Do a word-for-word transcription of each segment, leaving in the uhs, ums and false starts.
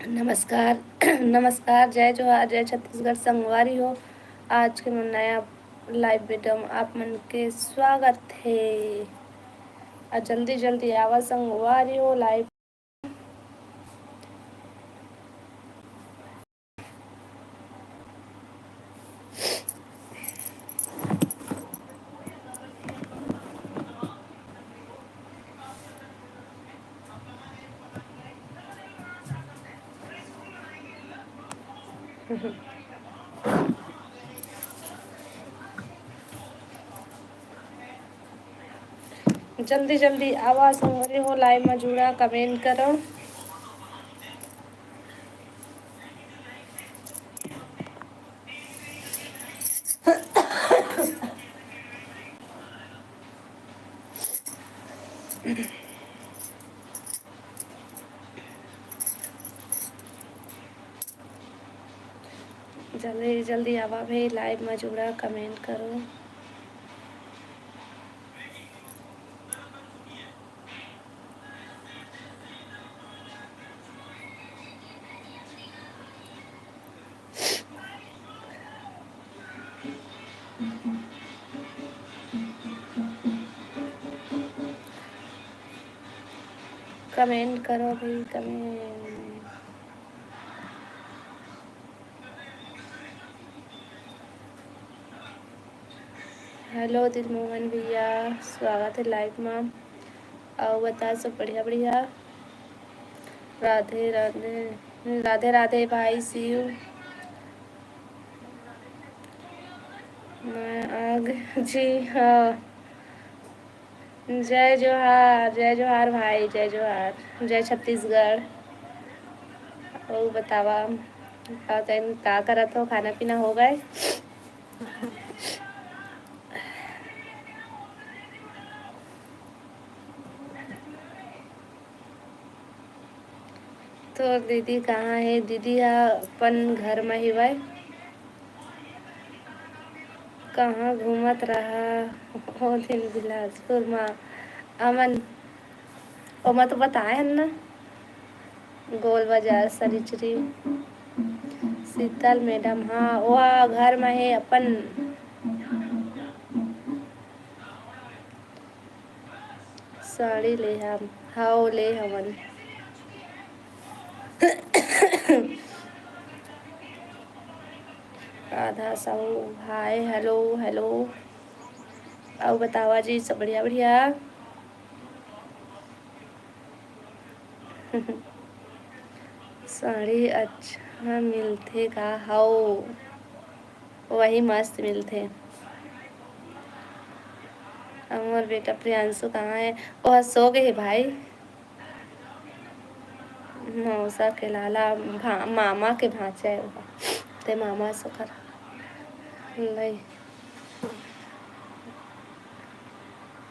नमस्कार, नमस्कार, जय जोहार, जय छत्तीसगढ़ संगवारी हो। आज के मोर नया live video में आप मन के स्वागत हे। आ जल्दी जल्दी आवा संगवारी हो live। जल्दी जल्दी आवा संगवारी हो, live में जुड़ा, comment करो। जल्दी जल्दी आवा भाई, live में जुड़ा, comment करो। Comment करो भाई, comment। Hello दिलमोहन भैया, स्वागत हे live मा। अउ बता, सब बढ़िया बढ़िया? राधे राधे, राधे राधे भाई शिव। मैं आग जी, हाँ। जय जोहार, जय जोहार भाई, जय जोहार, जय छत्तीसगढ़। अउ बतावा, का तैं का करत हो, खाना पीना हो गए? तोर दीदी कहाँ हे? दीदी ह अपन घर म हेवय। कहाँ घूमत रहा ओ दिन बिलासपुर म? अमन, ओमा तो बताए हन ना, गोल बाजार, सरिचरी, शीतल मैडम, हाँ, ओहा घर म हे अपन। साड़ी ले हम, हव ले हवन। राधा साहू, हाय, हेलो, हेलो। अउ बतावा जी, सब बढ़िया, बढ़िया? साड़ी अच्छा मिलथे का? हव, वही मस्त मिलथे। अउ मोर बेटा प्रियांशु कहाँ हे? ओह सो गे हे भाई। मौसा के लाला, भा-, मामा के भांचा हे ओहा। ते मामा सो कर लई।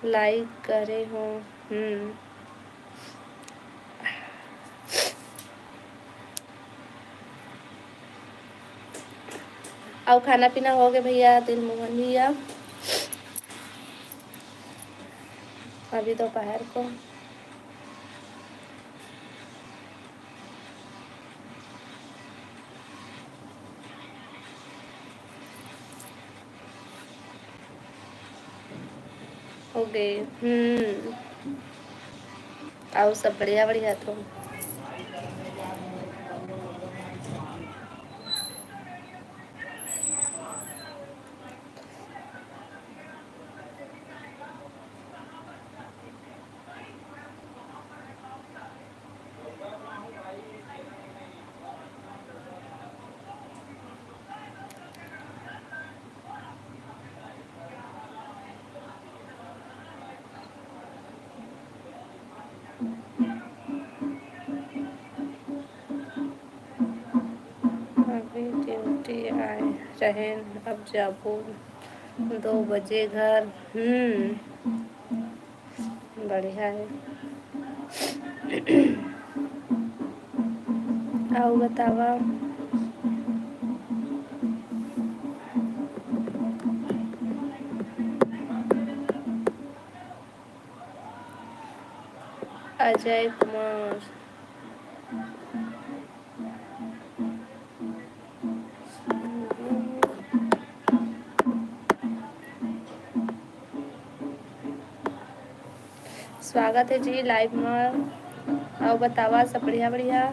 Like करे हो। हम्म। अउ खाना पीना हो गे भैया, दिलमोहन भैया? अभी दोपहर को। हो गे। हम्म। अउ सब बढ़िया, बढ़िया तो। अभी duty आए रहेन, अब जाबो दो बजे घर। हम्म, बढ़िया हे। अउ बतावा। अजय कुमार। स्वागत हे जी live म। अउ बतावा, सब बढ़िया, बढ़िया?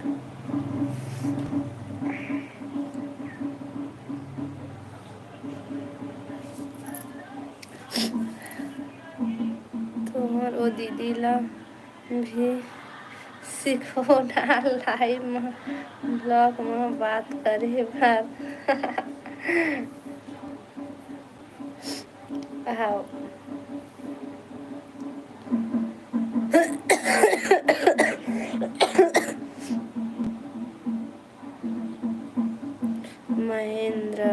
तुंहर ओ दीदी ला भी सिखो ना live म, vlog म बात करे बर। हाव। Mahendra,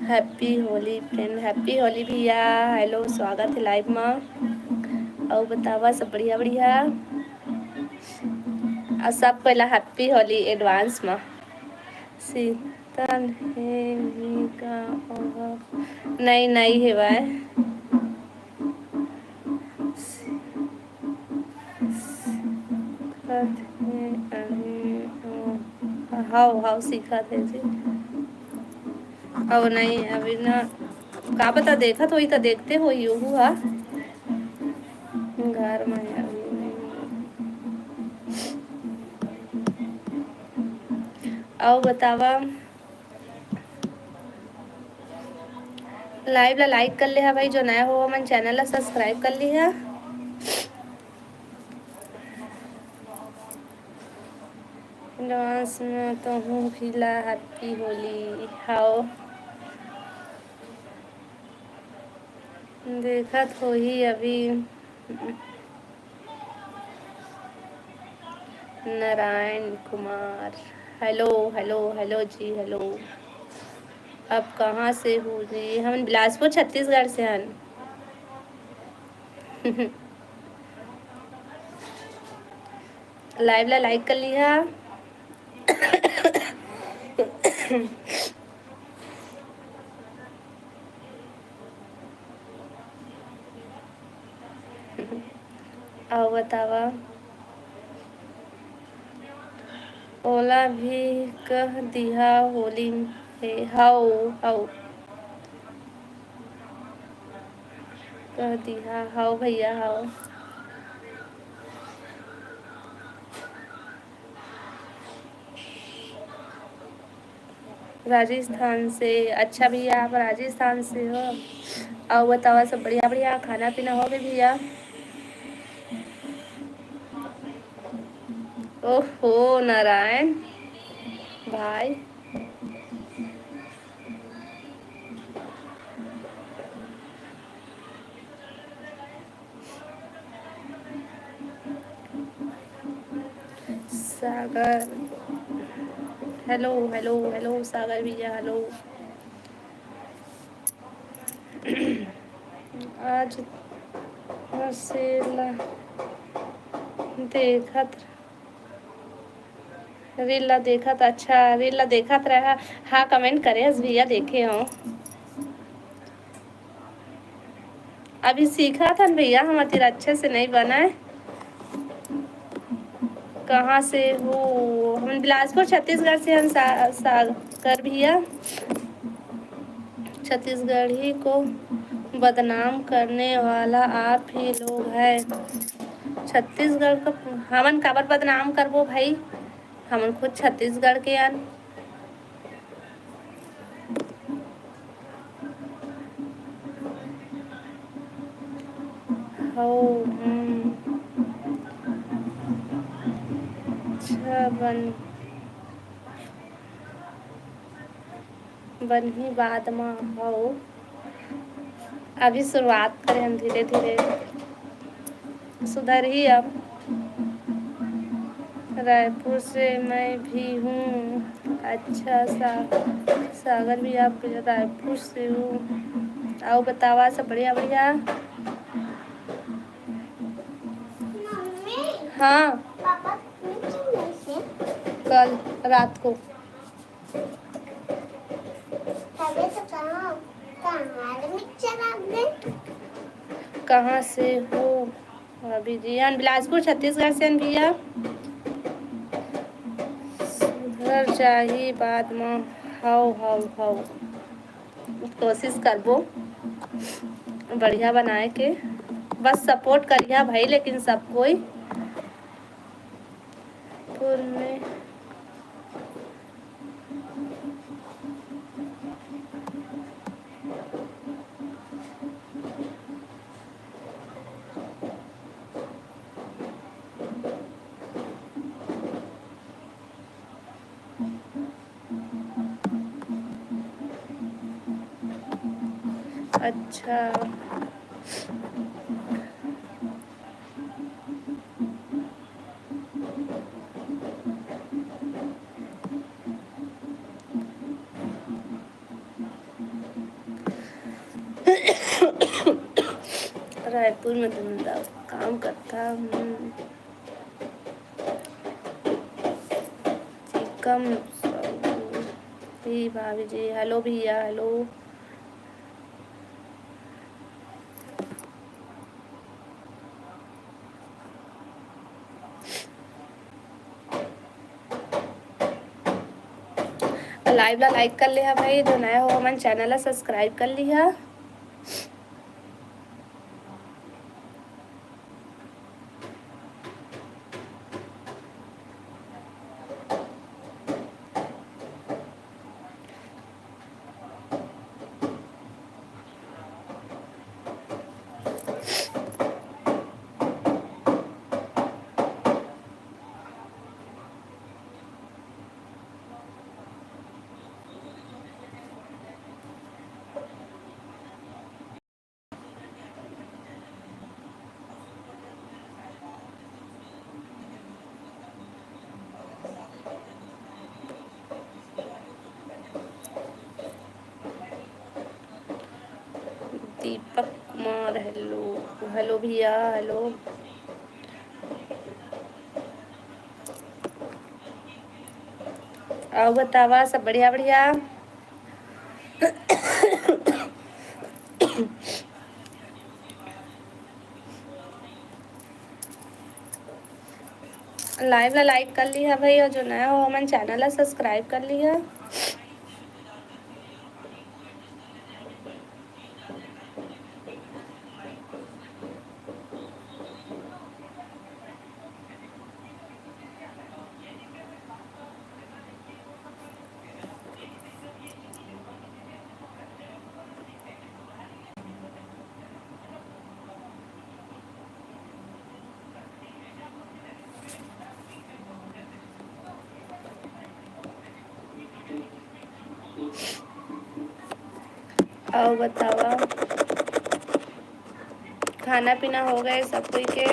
happy Holi friend, happy Holi भैया। Hello, स्वागत हे live म। अउ बतावा, सब बढ़िया, बढ़िया? अउ सब पहिला happy होली advance म। शीतल हे भी का ओहा? नई, नई हेवय। सीखत हे अभी ओ। हव, हव, सीखत हे जी। अउ नई, अभी ना, का पता, देखत होही त देखते होही ओहू ह। घर म हे अभी। अउ बतावा, live ला like कर लिहा भाई, जो नया हो हमन channel ला subscribe कर लिहा। Advance में तो हूँ भैया, happy होली। हाव, देखत होही अभी। Narayan Kumar, hello, hello, hello जी, hello। आप कहाँ से हो जी? हमन बिलासपुर, छत्तीसगढ़ से हन। Live ला like कर लिहा। अउ बतावा, ओला भी कह दिहा होली हे। हव, हव, कह दिहा। हव भैया, हव। राजस्थान से। अच्छा भैया, आप राजस्थान से हो। अउ बतावा, सब बढ़िया, बढ़िया? खाना पीना हो गए भैया? ओहो नारायण भाई, सागर, hello, hello, hello, सागर भैया, hello। आज बस ला देखत reel ला देखत, अच्छा, reel ला देखत रहा। हाँ, comment करे हस भैया, देखे हो। अभी सीखत हन भैया, हमर तीर अच्छे से नहीं बनय। कहाँ से हो? हम बिलासपुर, छत्तीसगढ़ से हन, सा-, सागर भैया। छत्तीसगढ़ी को बदनाम करने वाला आप ही लोग है। छत्तीसगढ़ का हमन काबर बदनाम करबो भाई? हमन खुद छत्तीसगढ़ के अन। हो, हम्म। अच्छा, बन, बनही बाद म। हो, अभी शुरुआत करे हन, धीरे धीरे सुधरही अब। रायपुर से मैं भी हूँ। अच्छा, सा-, सागर भी आप रायपुर से हो। अउ बतावा, सब बढ़िया, बढ़िया? हाँ, कल रात को। कहाँ से हो? अभी जी, हन बिलासपुर, छत्तीसगढ़ से हन भैया। सुधर जाही बाद म। हव, हव, हव। कोशिश करबो बढ़िया बनाए के। बस support करिहा भाई, लेकिन सब कोई। फूल में अच्छा। रायपुर में धंधा काम करता हूँ। चिकम भी भाभी जी, hello भैया, hello। Live ला like कर लिहा भाई, जो नया हो हमन channel ला subscribe कर लिहा। दीपक कुमार, hello, hello भैया, hello। अउ बतावा, सब बढ़िया, बढ़िया? Live ला like कर लिहा भाई, अउ जो नया हो हमन channel ला subscribe कर लिहा। अउ बतावा, खाना पीना हो गए सब कोई के?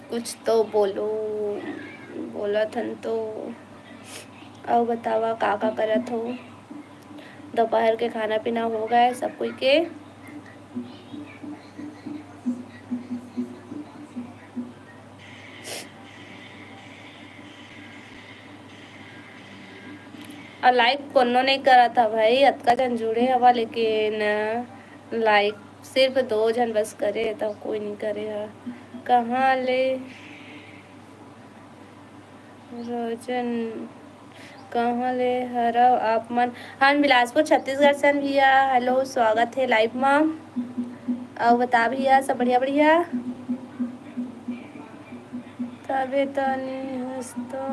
कुछ तो बोलो, बोलत हन तो। अउ बतावा, का का करत हो? दोपहर के खाना पीना हो गए सब कोई के? अउ like कोनो नइ करत ह भाई, अतका झन जुड़े हवा, लेकिन like सिर्फ दो झन बस करे, त कोई नइ करे ह। कहाँ ले राजन, कहाँ ले हरव आप मन? हम बिलासपुर, छत्तीसगढ़ से हन भैया। Hello, स्वागत हे live मा। अउ बता भैया, सब बढ़िया, बढ़िया? तबे तो नहीं हंसतो।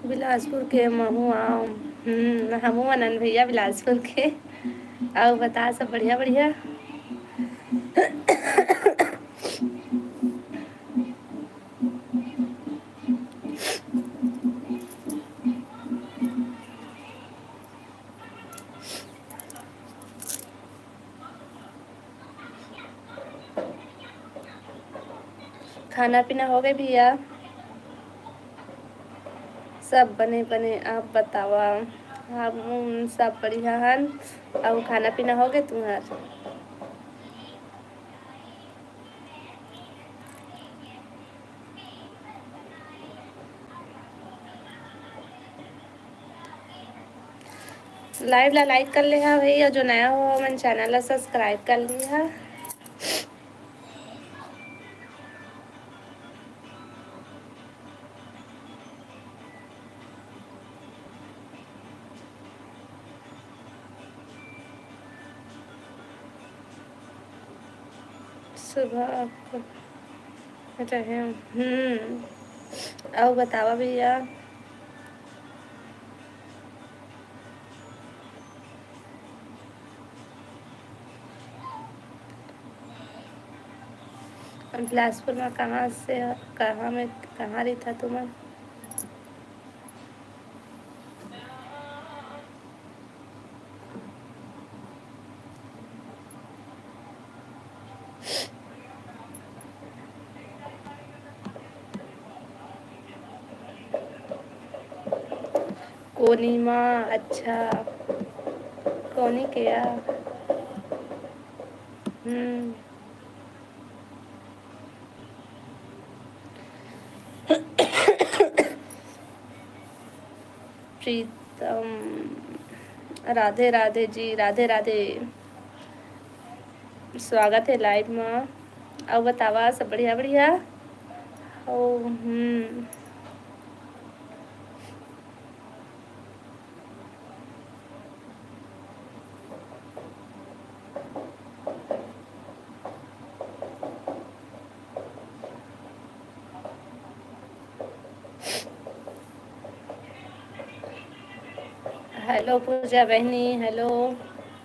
बिलासपुर के महू आव। हम्म, हमू मन हन भैया बिलासपुर के। अउ बता, सब बढ़िया, बढ़िया? खाना पीना हो गए भैया? सब बने बने, आप बतावा? हम सब बढ़िया हन। अउ खाना पीना हो गए तुम्हार? Live ला like कर ले हा भाई, और जो नया हो मन channel ला subscribe कर ली हा। सुबह आपको रहे, हम्म, अउ बतावा भैया। बिलासपुर में कहाँ से, कहाँ में, कहाँ रहिथा तुमन? कोनी मा, अच्छा, कोनी के आ? हम्म। प्रीतम, राधे राधे जी, राधे राधे। स्वागत है live मा। अउ बतावा, सब बढ़िया, बढ़िया? ओ, हम्म। Hello पूजा बहनी, hello।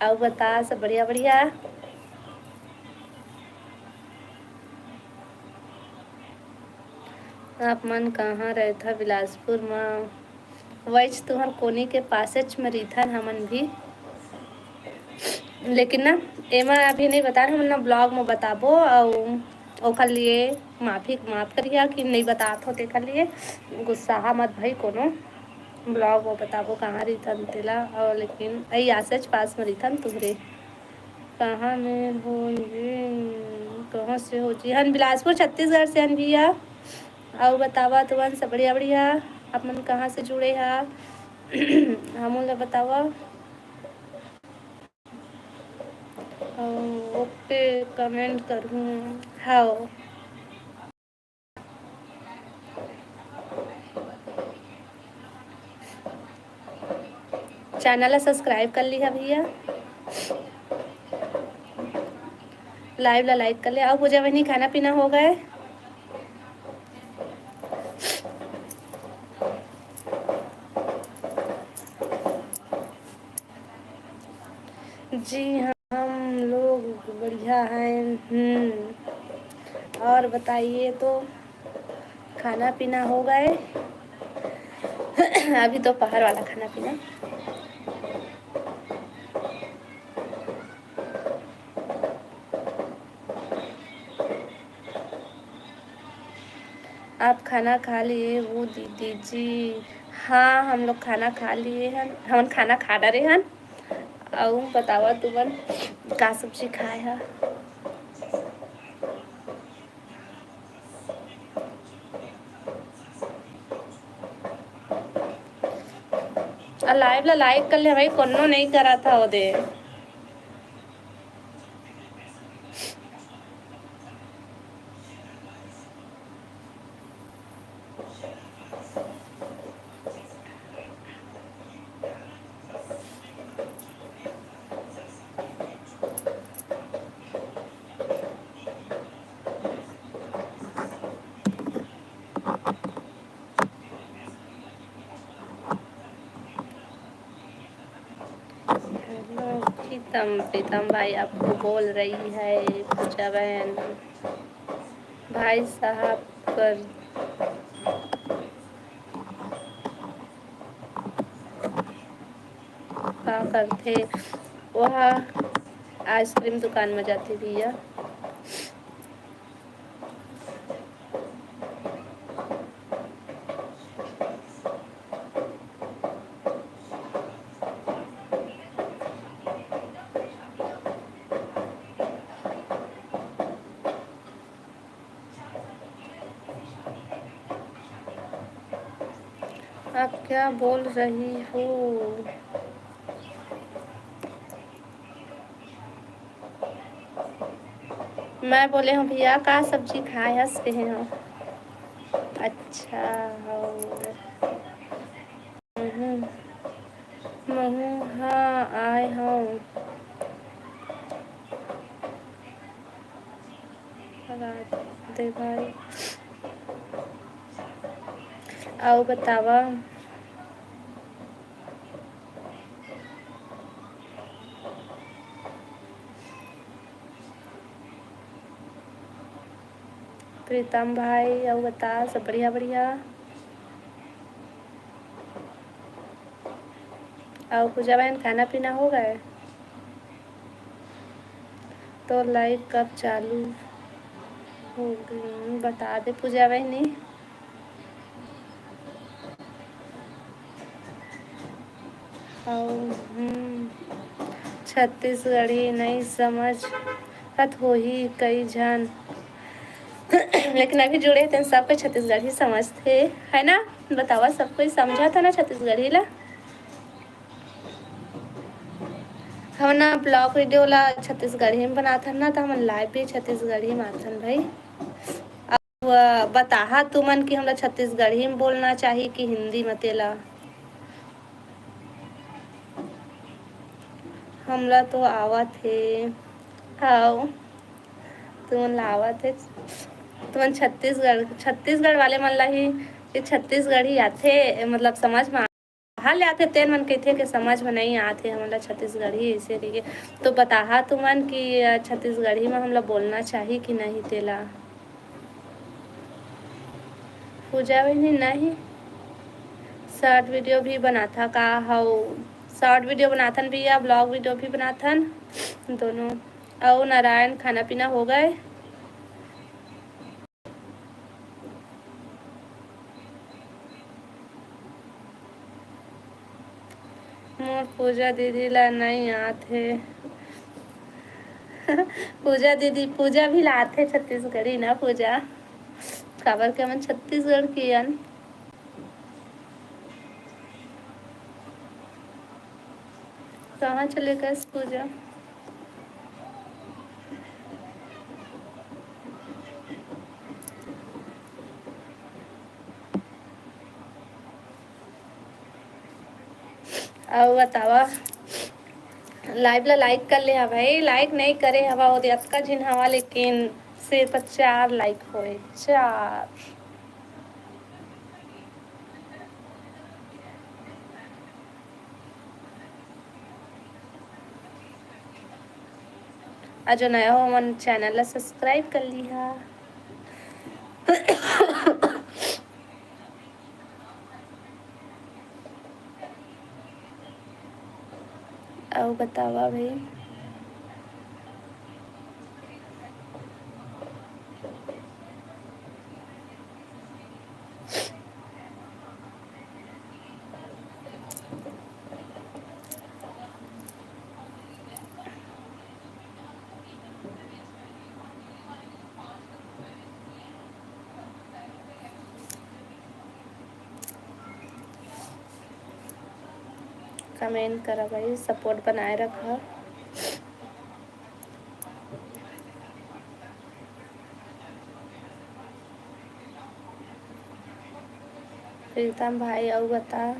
अउ बता, सब बढ़िया, बढ़िया? आप मन कहाँ रहिथा? बिलासपुर म। वैच तुहर कोनी के पासेच म रहिथन हमन भी। लेकिन ना, एमा अभी नहीं बता रहे, हमन ना vlog म बताबो, अउ ओखर लिए माफी, माफ करिहा कि नहीं बतात हो, तेखर लिए गुस्सा मत भई कोनो। Vlog म बताबो कहाँ रहिथन तेला, अउ लेकिन अई आसेच पास म रहिथन तुहरे। कहाँ में हो जी? कहाँ से हो जी? हन बिलासपुर, छत्तीसगढ़ से हन भैया। अउ बतावा तुमन सब बढ़िया, बढ़िया? आप मन कहाँ से जुड़े हा? हमन ला बतावा। अउ ओके comment करहूँ। हाँ। Channel ला subscribe कर लिहा भैया, live ला like कर ले। अउ पूजा बहनी, खाना पीना हो गए? जी, हम लोग बढ़िया हैं। हम्म, और बताइए तो, खाना पीना हो गए? अभी दोपहर वाला खाना पीना। आप खाना खा लिए हो दीदी जी? हाँ, हम लोग खाना खा लिए हन, हमन खाना खा डरे हन। अउ बतावा तुमन का सब्जी खाए हा? आ live ला like कर ले भाई, कोनो नहीं करा था ओदे। Hello, प्रीतम, प्रीतम भाई आपको बोल रही है पूजा बहन। भाई साहब कर, का करथे? ओहा ice cream दुकान में जाथे भैया। आप क्या बोल रही हो? मैं बोले हूँ, "भैया, का सब्जी खाए हस?" कहे हूँ, "अच्छा हो।" हम्म, महूँ हाँ आए हूँ। राधे भाई। अउ बतावा। प्रीतम भाई, अउ बता, सब बढ़िया, बढ़िया? अउ पूजा बहन, खाना पीना हो गए? तो live कब चालू होगी, बता दे पूजा बहनी। अउ, हम्म, छत्तीसगढ़ी नइ समझत होही कई झन, लेकिन अभी जुड़े हे तेन सब कोई छत्तीसगढ़ी समझथे, है ना? बतावा, सब कोई समझत हे ना छत्तीसगढ़ी ला? हमन ना vlog video ला छत्तीसगढ़ी में बनाथन ना, तो हमन live भी छत्तीसगढ़ी में आथन भाई। अब बताहा तुमन कि हमला छत्तीसगढ़ी में बोलना चाही कि हिंदी में, तेला। हमला तो आवत हे। आओ, तुमन ला आवत हे। तुमन छत्तीसगढ़, छत्तीसगढ़ वाले मन ला ही, ये छत्तीसगढ़ी आथे, मतलब समझ में बाहर ले आथे, तेन मन कहिथे कि समझ में नइ आथे हमन ला छत्तीसगढ़ी, अइसे कहिके। तो बताहा तुमन कि, अ, छत्तीसगढ़ी में हमला बोलना चाही कि नहीं, तेला। पूजा बहिनी, नहीं, short video भी बनाथा का? हव, short video बनाथन भैया, vlog video भी बनाथन दोनों। अउ नारायण, खाना पीना हो गए? मोर पूजा दीदी ला नइ आत हे। पूजा दीदी, पूजा भी ला आत हे छत्तीसगढ़ी ना पूजा, काबर के हमन छत्तीसगढ़ के अन। कहाँ चले गए पूजा? अउ बतावा, live ला like कर ले हा भाई, like नहीं करे हवा, वो अतका झिन हवा, लेकिन सिर्फ चार like होए, चार। अउ जो नया हो, हमन channel ला subscribe कर लिहा। अउ बतावा भाई। Comment करा भाई, support बनाए रखा। प्रीतम भाई, अउ बता।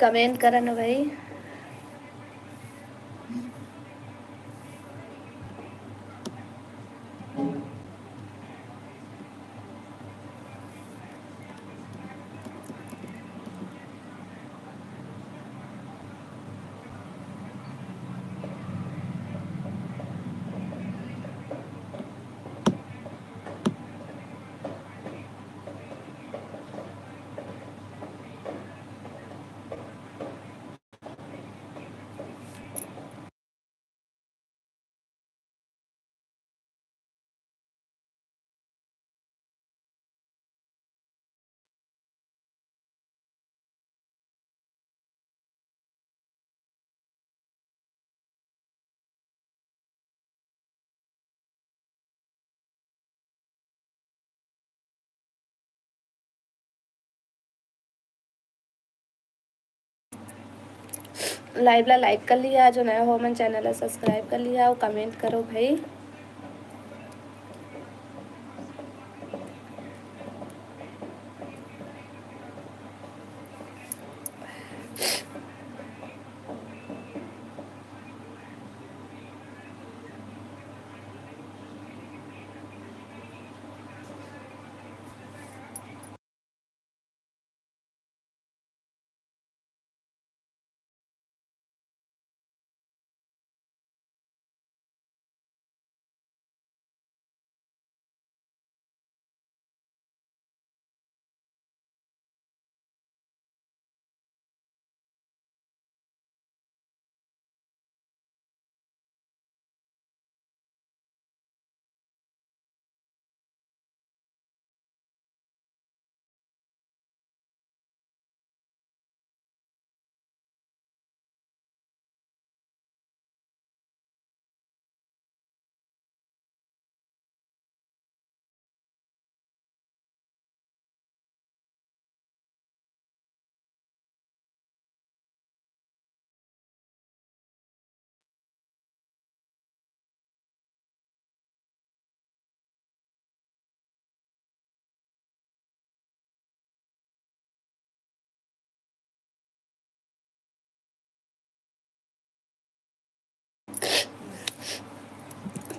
Comment करा ना भाई। Live ला like कर लिहा, जो नया हो मन channel ला subscribe कर लिहा अउ comment करो भाई।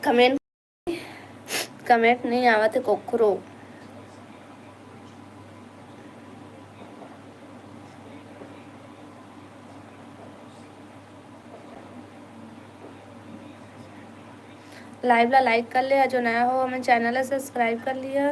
Comment, comment नहीं आवत हे कोकरो। Live ला like कर ले, जो नया हो हमन channel ला subscribe कर लिहा।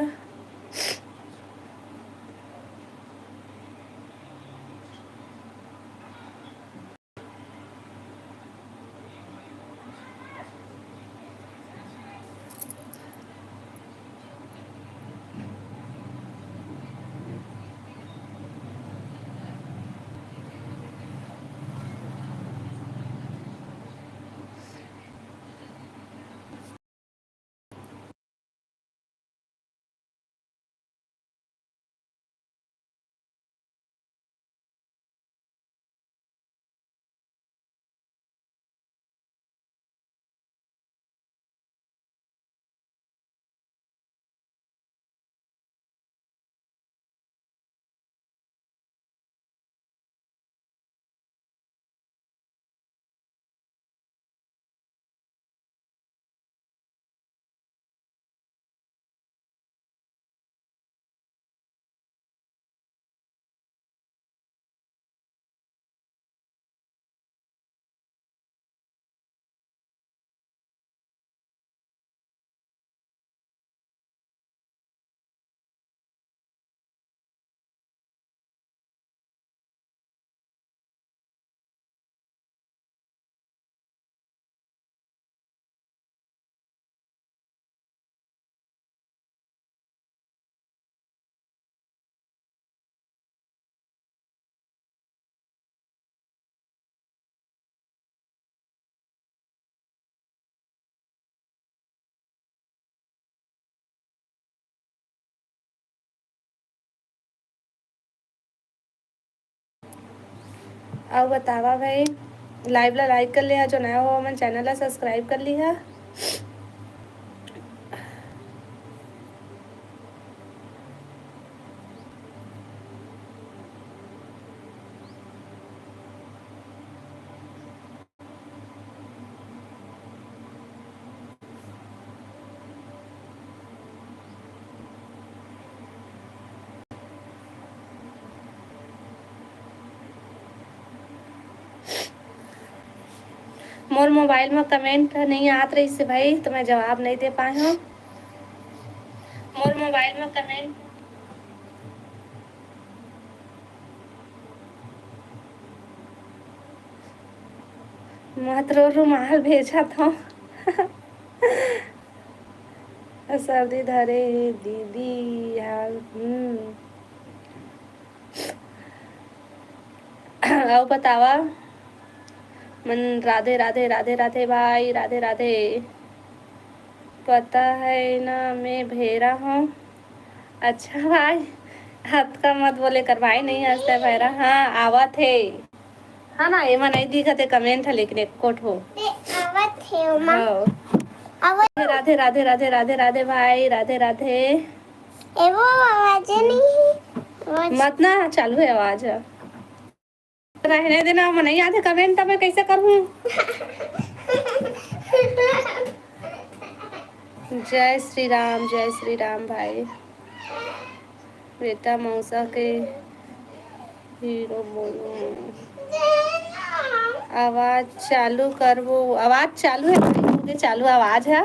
अउ बतावा भाई, live ला like कर लिहा, जो नया हो हमन channel ला subscribe कर लिहा। मोर mobile म comment नइ आत रहिस हे भाई, त मैं जवाब नइ दे पाए हंव। मोर mobile म comment मत रो, रुमाल भेजत हंव। सर्दी धरे हे दीदी यार। हम्म। अउ बतावा मन, राधे राधे, राधे राधे भाई, राधे राधे। पता है ना, मैं भेरा हूँ। अच्छा भाई, अतका मत बोले कर भाई, नहीं हंसता है भेरा। हाँ, आवत हे। हाँ ना, एमा नहीं दिखत हे comment ह, लेकिन एक कोट हो। ए, आवत हे ओमा। हाँ। आवत। राधे, राधे, राधे, राधे, राधे भाई, राधे, राधे। ए वो आवाज नहीं। आवाज। मत ना, चालू हे आवाज ह। रहने देना, ओमा नहीं आथे comment, त मैं कैसे करूँ? जय श्री राम, जय श्री राम भाई। बेटा मौसा के हीरो बोलूं। आवाज चालू करबो, आवाज चालू हे भाई, मुझे चालू आवाज हे।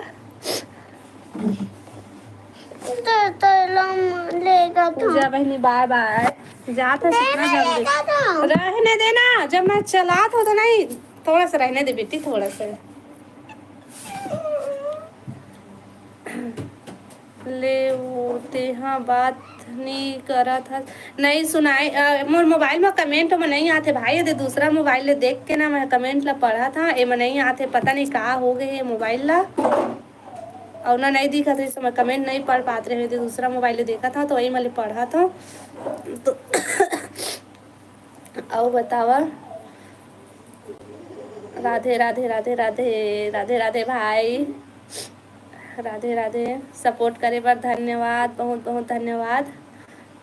तो, तो लम लेगा तो। पूजा बहनी, bye bye। जात हे दे कितना ना जल्दी। लेगा तो। रहने देना, जब मैं चलात हो तो नहीं, थोड़ा सा रहने दे बेटी, थोड़ा सा। ले वो तेहा बात नी करत हस। नहीं सुनाई, अ, मोर मोबाइल म comment म नहीं आथे भाई, यदि दूसरा मोबाइल ले देख के ना मैं comment ला पढ़त हंव, एमा नहीं आथे, पता नहीं का हो गए हे मोबाइल ला। अउ ना नहीं दिखत हे, इस समय comment नहीं पढ़ पात रहे, यदि दूसरा मोबाइल ले देखत हंव तो वही म ले पढ़त हंव। तो अउ बतावा। राधे, राधे, राधे, राधे, राधे, राधे भाई। राधे, राधे। Support करे बर धन्यवाद, बहुत, बहुत धन्यवाद।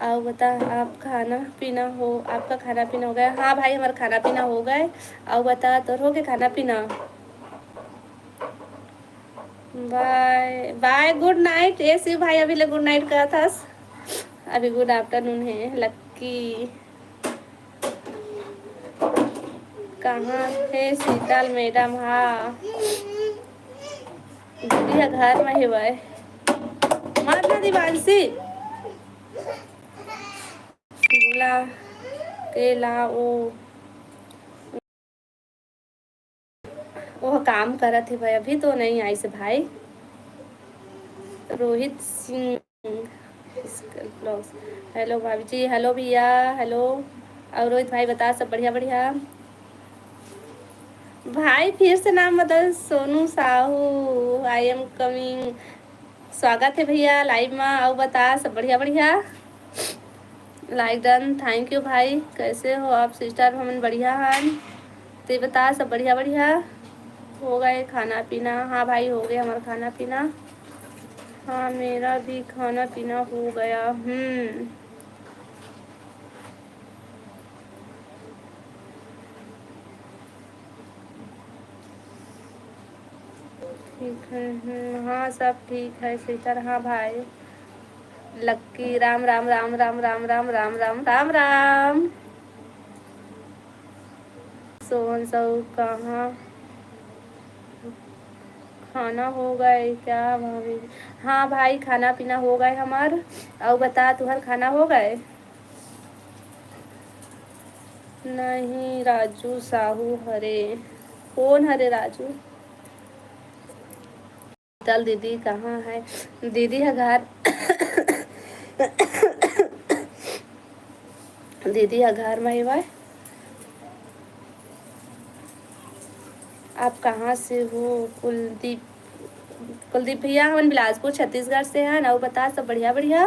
अउ बता, आप खाना पीना हो, आपका खाना पीना हो गया? हाँ भाई, हमारा खाना पीना हो गए। अउ बता, तोर हो गए खाना पीना? Bye, bye, good night। ए शिव भाई, अभी ले good night कहत हस। अभी good afternoon हे, लक्की। कहाँ हे शीतल मैडम? हाँ, दीदी ह घर म हेवय। मत ना दिवांशी, बुला के ला ओ। ओह काम करत हे भाई, अभी तो नहीं आइस भाई। रोहित सिंह vlogs, hello भाभी जी, hello भैया, hello। और रोहित भाई बता, सब बढ़िया बढ़िया? भाई फिर से नाम बदल, Sonu Sahu, I am coming। स्वागत हे भैया live मा। अउ बता, सब बढ़िया बढ़िया? Like done, thank you भाई। कैसे हो आप sister? हमन बढ़िया हन। ते बता, सब बढ़िया बढ़िया? हो गए खाना पीना? हाँ भाई, हो गए हमारा खाना पीना। हाँ, मेरा भी खाना पीना हो गया। हम्म। ठीक है, हम्म, हाँ, सब ठीक है sister। हाँ भाई, लक्की, राम राम, राम राम, राम राम, राम राम, राम राम। सोहन साहू, कहाँ खाना हो गए क्या भाभी? हाँ भाई, खाना पीना हो गए हमार। अउ बता, तुहर खाना हो गए? नहीं, राजू साहू हरे। कौन हरे राजू? शीतल दीदी कहाँ है? दीदी ह घर, दीदी ह घर में ही बा। आप कहाँ से हो? कुलदीप, कुलदीप भैया, हमन बिलासपुर छत्तीसगढ़ से हैं। अउ बता, सब बढ़िया बढ़िया?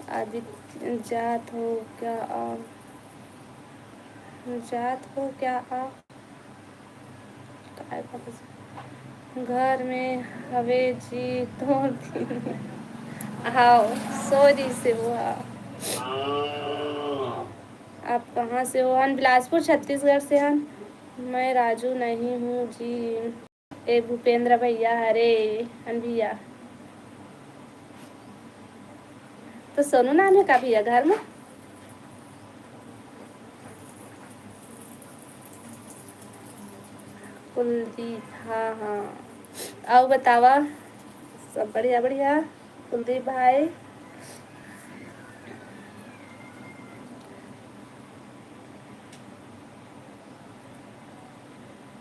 अभी जात हो क्या आ? जात हो क्या आ? काय पता से? घर में हवे जी तोर दिन। हाव, sorry से हुआ। आप कहाँ से हो? हम बिलासपुर छत्तीसगढ़ से हन। मैं राजू नहीं हूँ जी। ए भूपेंद्र भैया, हरे अन भैया। तो सोनू नाम है का भैया घर में? कुलदीप, हाँ, हाँ। अउ बतावा, सब बढ़िया, बढ़िया? कुलदीप भाई।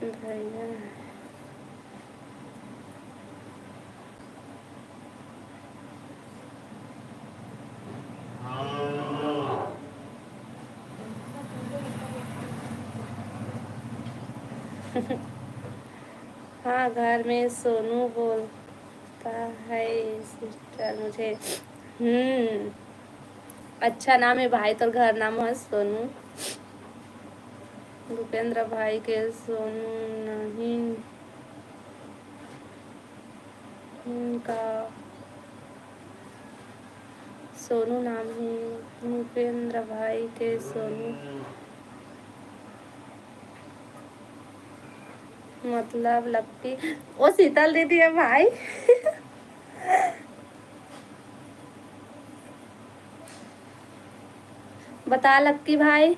भैया। हाँ, घर में सोनू बोलता है sister मुझे। हम्म, अच्छा नाम है भाई, तोर घर नाम है सोनू। भूपेंद्र भाई के सोनू नहीं का? सोनू नाम हे भूपेंद्र भाई के सोनू। मतलब लक्की, ओ शीतल दीदी हे भाई। बता लक्की भाई।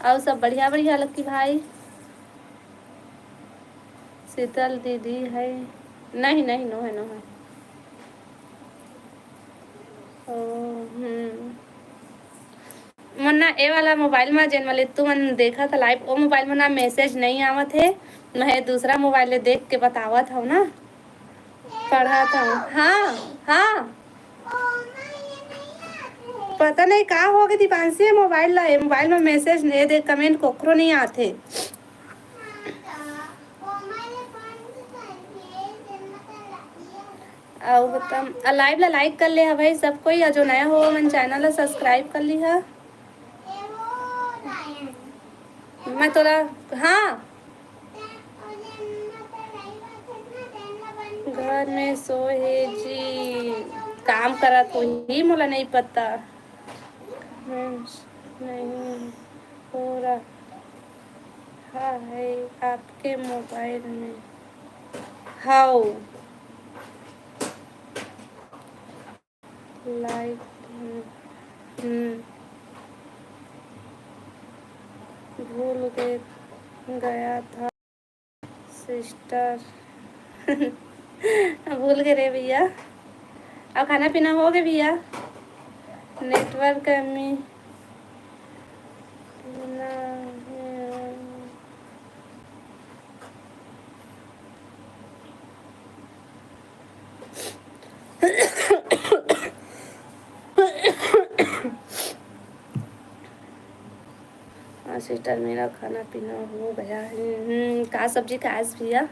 अउ सब बढ़िया बढ़िया लक्की भाई। शीतल दीदी हे, नहीं नहीं, नो हे, नो हे। ओ, हम्म। मोर ना ए वाला मोबाइल मा, जेन वाले तुमन देखत ह लाइव, ओ मोबाइल मा ना मैसेज नहीं आवत हे। मैं दूसरा मोबाइल ले देख के बतावत हव ना, पढ़त हव। हाँ, हाँ। पता नहीं का हो गे दीपांशी, मोबाइल ला, ए मोबाइल मा मैसेज नहीं दे, कमेंट कोकरो नहीं आथे। अउ बताओ, आ लाइव ला लाइक कर ले हा भाई सब कोई, अउ जो नया हो मन चैनल ला सब्सक्राइब कर ली हा। मैं तोला, हाँ, घर में सोए हे जी, काम करत होही, मोला नहीं पता। नहीं हो रहा है आपके मोबाइल में? हाउ लाइक, हम्म, भूल गए, गया था सिस्टर। भूल गए रे भैया। अउ खाना पीना हो गे भैया? नेटवर्क कमी ना। हाँ सिस्टर, मेरा खाना पीना हो गया है। हम्म, का सब्जी खाएस भैया?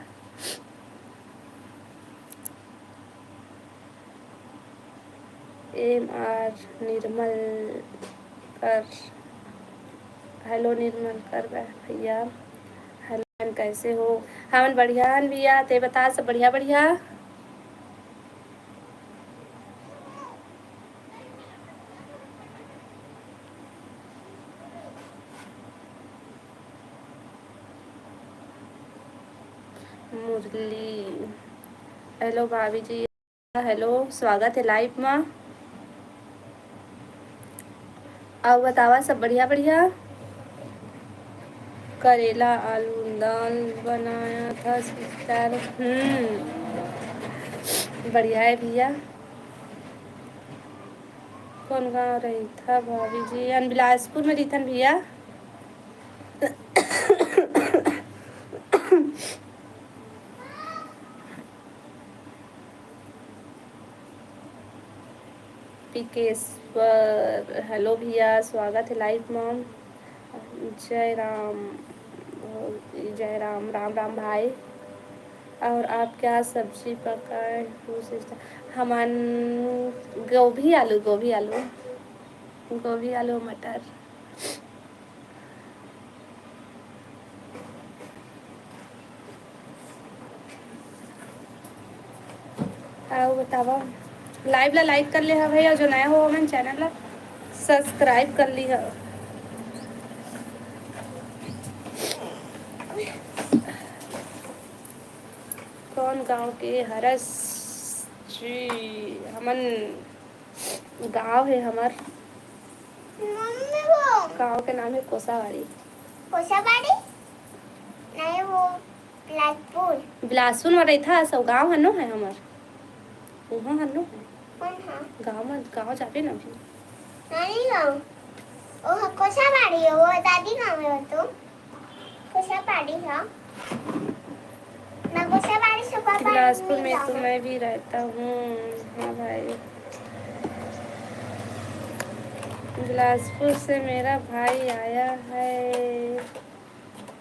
एम आर निर्मल कर, हेलो निर्मल कर भैया, हेलो, कैसे हो? हमन बढ़िया हन भैया, ते बता, सब बढ़िया बढ़िया? मुरली, हेलो भाभी जी। हेलो, स्वागत हे लाइव मा। अउ बतावा, सब बढ़िया बढ़िया? करेला आलू दाल बनाया था सिस्टर। हम्म, बढ़िया हे भैया। कौन गाँव रहिथा भाभी जी? अन बिलासपुर में रहिथन भैया। पिकेश्वर, हेलो भैया, स्वागत हे लाइव मा। जय राम, जय राम, राम राम भाई। और आप क्या सब्जी पकाए हो सिस्टर? हमन गोभी आलू, गोभी आलू, गोभी आलू मटर। अउ बतावा, लाइव ला लाइक कर ले हा भाई, अउ जो नया हो हमन चैनल ला सब्सक्राइब कर ली हा। कौन गांव के हरस जी? हमन गांव हे हमर, मम्मी वो। गांव के नाम हे कोसावाड़ी। कोसावाड़ी? नहीं, वो बिलासपुर। बिलासपुर में रहिथा, सब गांव हन्नो हे हमर। उहाँ हन्नो हे। कौन हा? गांव में, गांव जाबे ना अभी। नानी गांव। ओह, कोसावाड़ी हे, वो दादी गांव हे वो तो। कोसावाड़ी हा। मैं कोसावाड़ी से पापा बिलासपुर में तो मैं भी रहता हूँ। हाँ भाई, बिलासपुर से मेरा भाई आया है।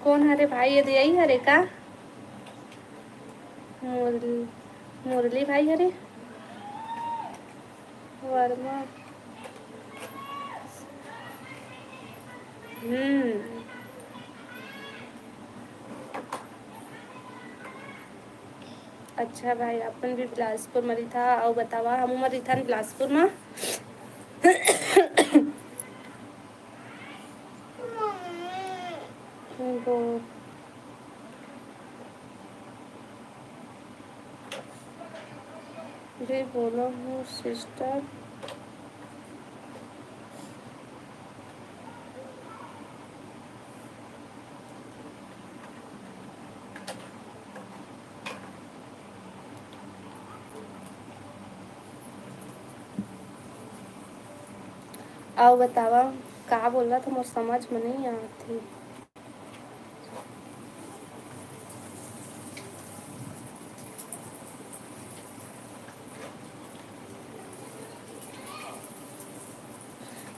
कौन हरे भाई? ये यही हरे का? मुरली, मुरली भाई हरे। वर्मा। हम्म। अच्छा भाई, अपन भी बिलासपुर म रहिथा, अउ बतावा, हमू म रहिथन बिलासपुर म। वो भी बोला हूँ सिस्टर। अउ बतावा, का बोलत हे, मोर समझ म नइ आत हे।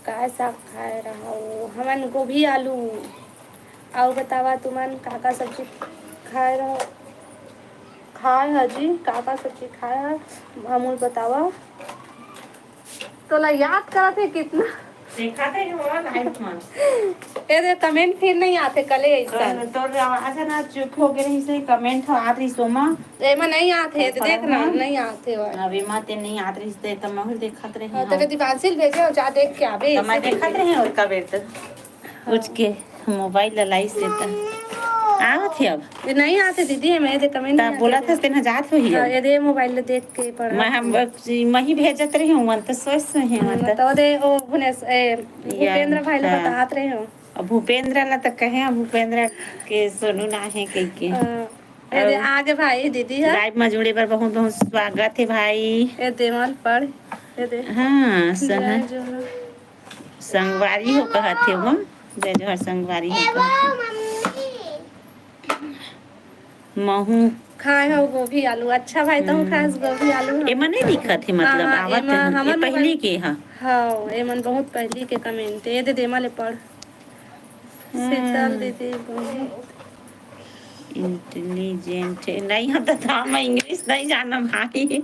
काय साग खाए रहो? हमन गोभी आलू। अउ बतावा, तुमन का का सब्जी खाए रहो? खाए ह जी, का का सब्जी खाए ह? हमू ल बतावा। तोला याद करत हे कितना? देखत हे वो लाइव म। ए दे, कमेंट फिर नइ आत हे कले अइसन। तोर आवाज ह ना चुप हो गे रहिस हे, कमेंट ह आत रहिस ओमा। एमा नइ आत हे, देख ना, नइ आत हे वो। अब एमा ते नइ आत रहिस ते, त महू देखत रहे हाँ, हँव। त दीपांशी ल भेजे हँव, जा देख के आबे। त मैं देखत रहे हँव ओतका बेर तक। हाँ। कुछ के मोबाइल ला लाइस हे त आवत हे अब। ये नइ आत हे दीदी, मैं दे कमेंट त नइ आत बोलत हे। हस तेन ह जात होही हाँ, अब। ये दे मोबाइल ला देख के पढ़त मैं हम होही। बस, मैं ही भेजत रहे हँव, मन त सोच से हे, मन हाँ, त। त वो दे, वो भुनेश, ए, या, भूपेंद्र भाई ला हाँ। बतात रहे हँव। अब भूपेंद्र ला त कहे हँव, भूपेंद्र के सोनू ना हे कहिके। हाँ, ये दे अउ आगे भाई, दीदी ह। लाइव म जुड़े बर बहुत बहुत स्वागत हे भाई। ये दे मल पढ़, ये दे। हाँ, सह-, जय जोहार। संगवारी हो कहत हे वो। जय जोहार संगवारी हो कहत हे। महू खाए हव गोभी आलू। अच्छा भाई, तहूँ हम्म। खाए हस गोभी आलू, एमा हमहू नइ खाए दिखत हे, हन। मतलब, हाँ, आवत एमा हे, हमन ये पहिली मोबाइल के ह। हाँ, एमन बहुत पहिली के कमेंट। ये दे, दे, एमा ले पढ़। शीतल हम्म। दीदी बहुत इंटेलिजेंट हे। नइ, हम त, त मैं इंग्लिश नइ जानव भाई।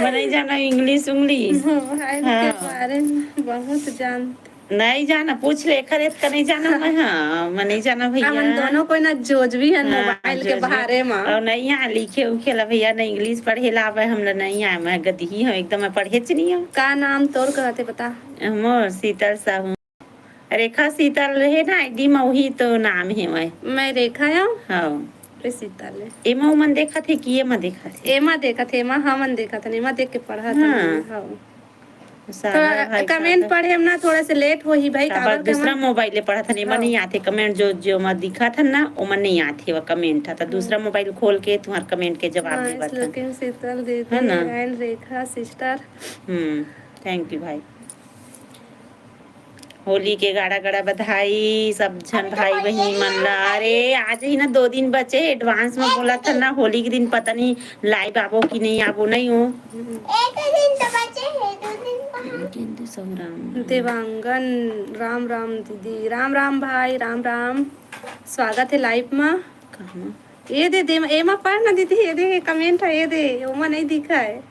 मैं नइ जानव इंग्लिश, उंग्लिश। मोबाइल के हाँ। बारे म बहुत जानत नइ जाना, पूछ ले, एखर एतका नइ जाना मैं, हाँ, मैं नइ जाना भैया। हमन दोनों कोई ना जोजवी हन हाँ, मोबाइल के जोजवी। बारे म। अउ नइ यहाँ लिखे उखे ला भैया, न इंग्लिश पढ़े ला आवे, हमला नइ आए, मैं गदही हँव एकदम, मैं पढ़ेच नइ हँव। का नाम तोर कहत हे बता? मोर शीतल साहू। रेखा शीतल हे ना आईडी म, वही तो नाम हे वह। मैं रेखा हँव। हाँ। ए शीतल हे। एमा उमन देखत हे कि एमा देखत हे? एमा देखत हे, एमा हमन देखत हन, एमा देख के पढ़त हन। हाँ। हाँ। सागर थोड़ा भाई कमेंट सागर। पढ़े म ना थोड़ा से लेट होही भाई, काबर काबर के दूसरा हमन मोबाइल ले पढ़त हन, एमा हाँ। नइ आथे कमेंट, जो, जो मा दिखत हन ना, ओमा नइ आथे वो कमेंट ह, त हम्म। दूसरा मोबाइल खोल के तुंहर कमेंट के जवाब हाँ, देवत हन। Looking शीतल दीदी है ना? And Rekha sister. Hmm, thank you भाई। होली के गाड़ा गाड़ा बधाई सब झन भाई बहिनी मन ला। अरे, आज ही ना दो दिन बचे हे, एडवांस में बोलत हन ना, होली के दिन पता नहीं लाइव आबो कि नहीं आबो, नहीं हो। एक दिन तो बचे हे, दो दिन कहाँ? लेकिन तो सब राम। देवांगन, राम राम दीदी, राम राम भाई, राम राम। स्वागत हे लाइव मा। कहाँ? ये दे, दे, एमा पढ़ ना दीदी, ये दे, कमेंट है, ये दे, ओमा नहीं दिखा है।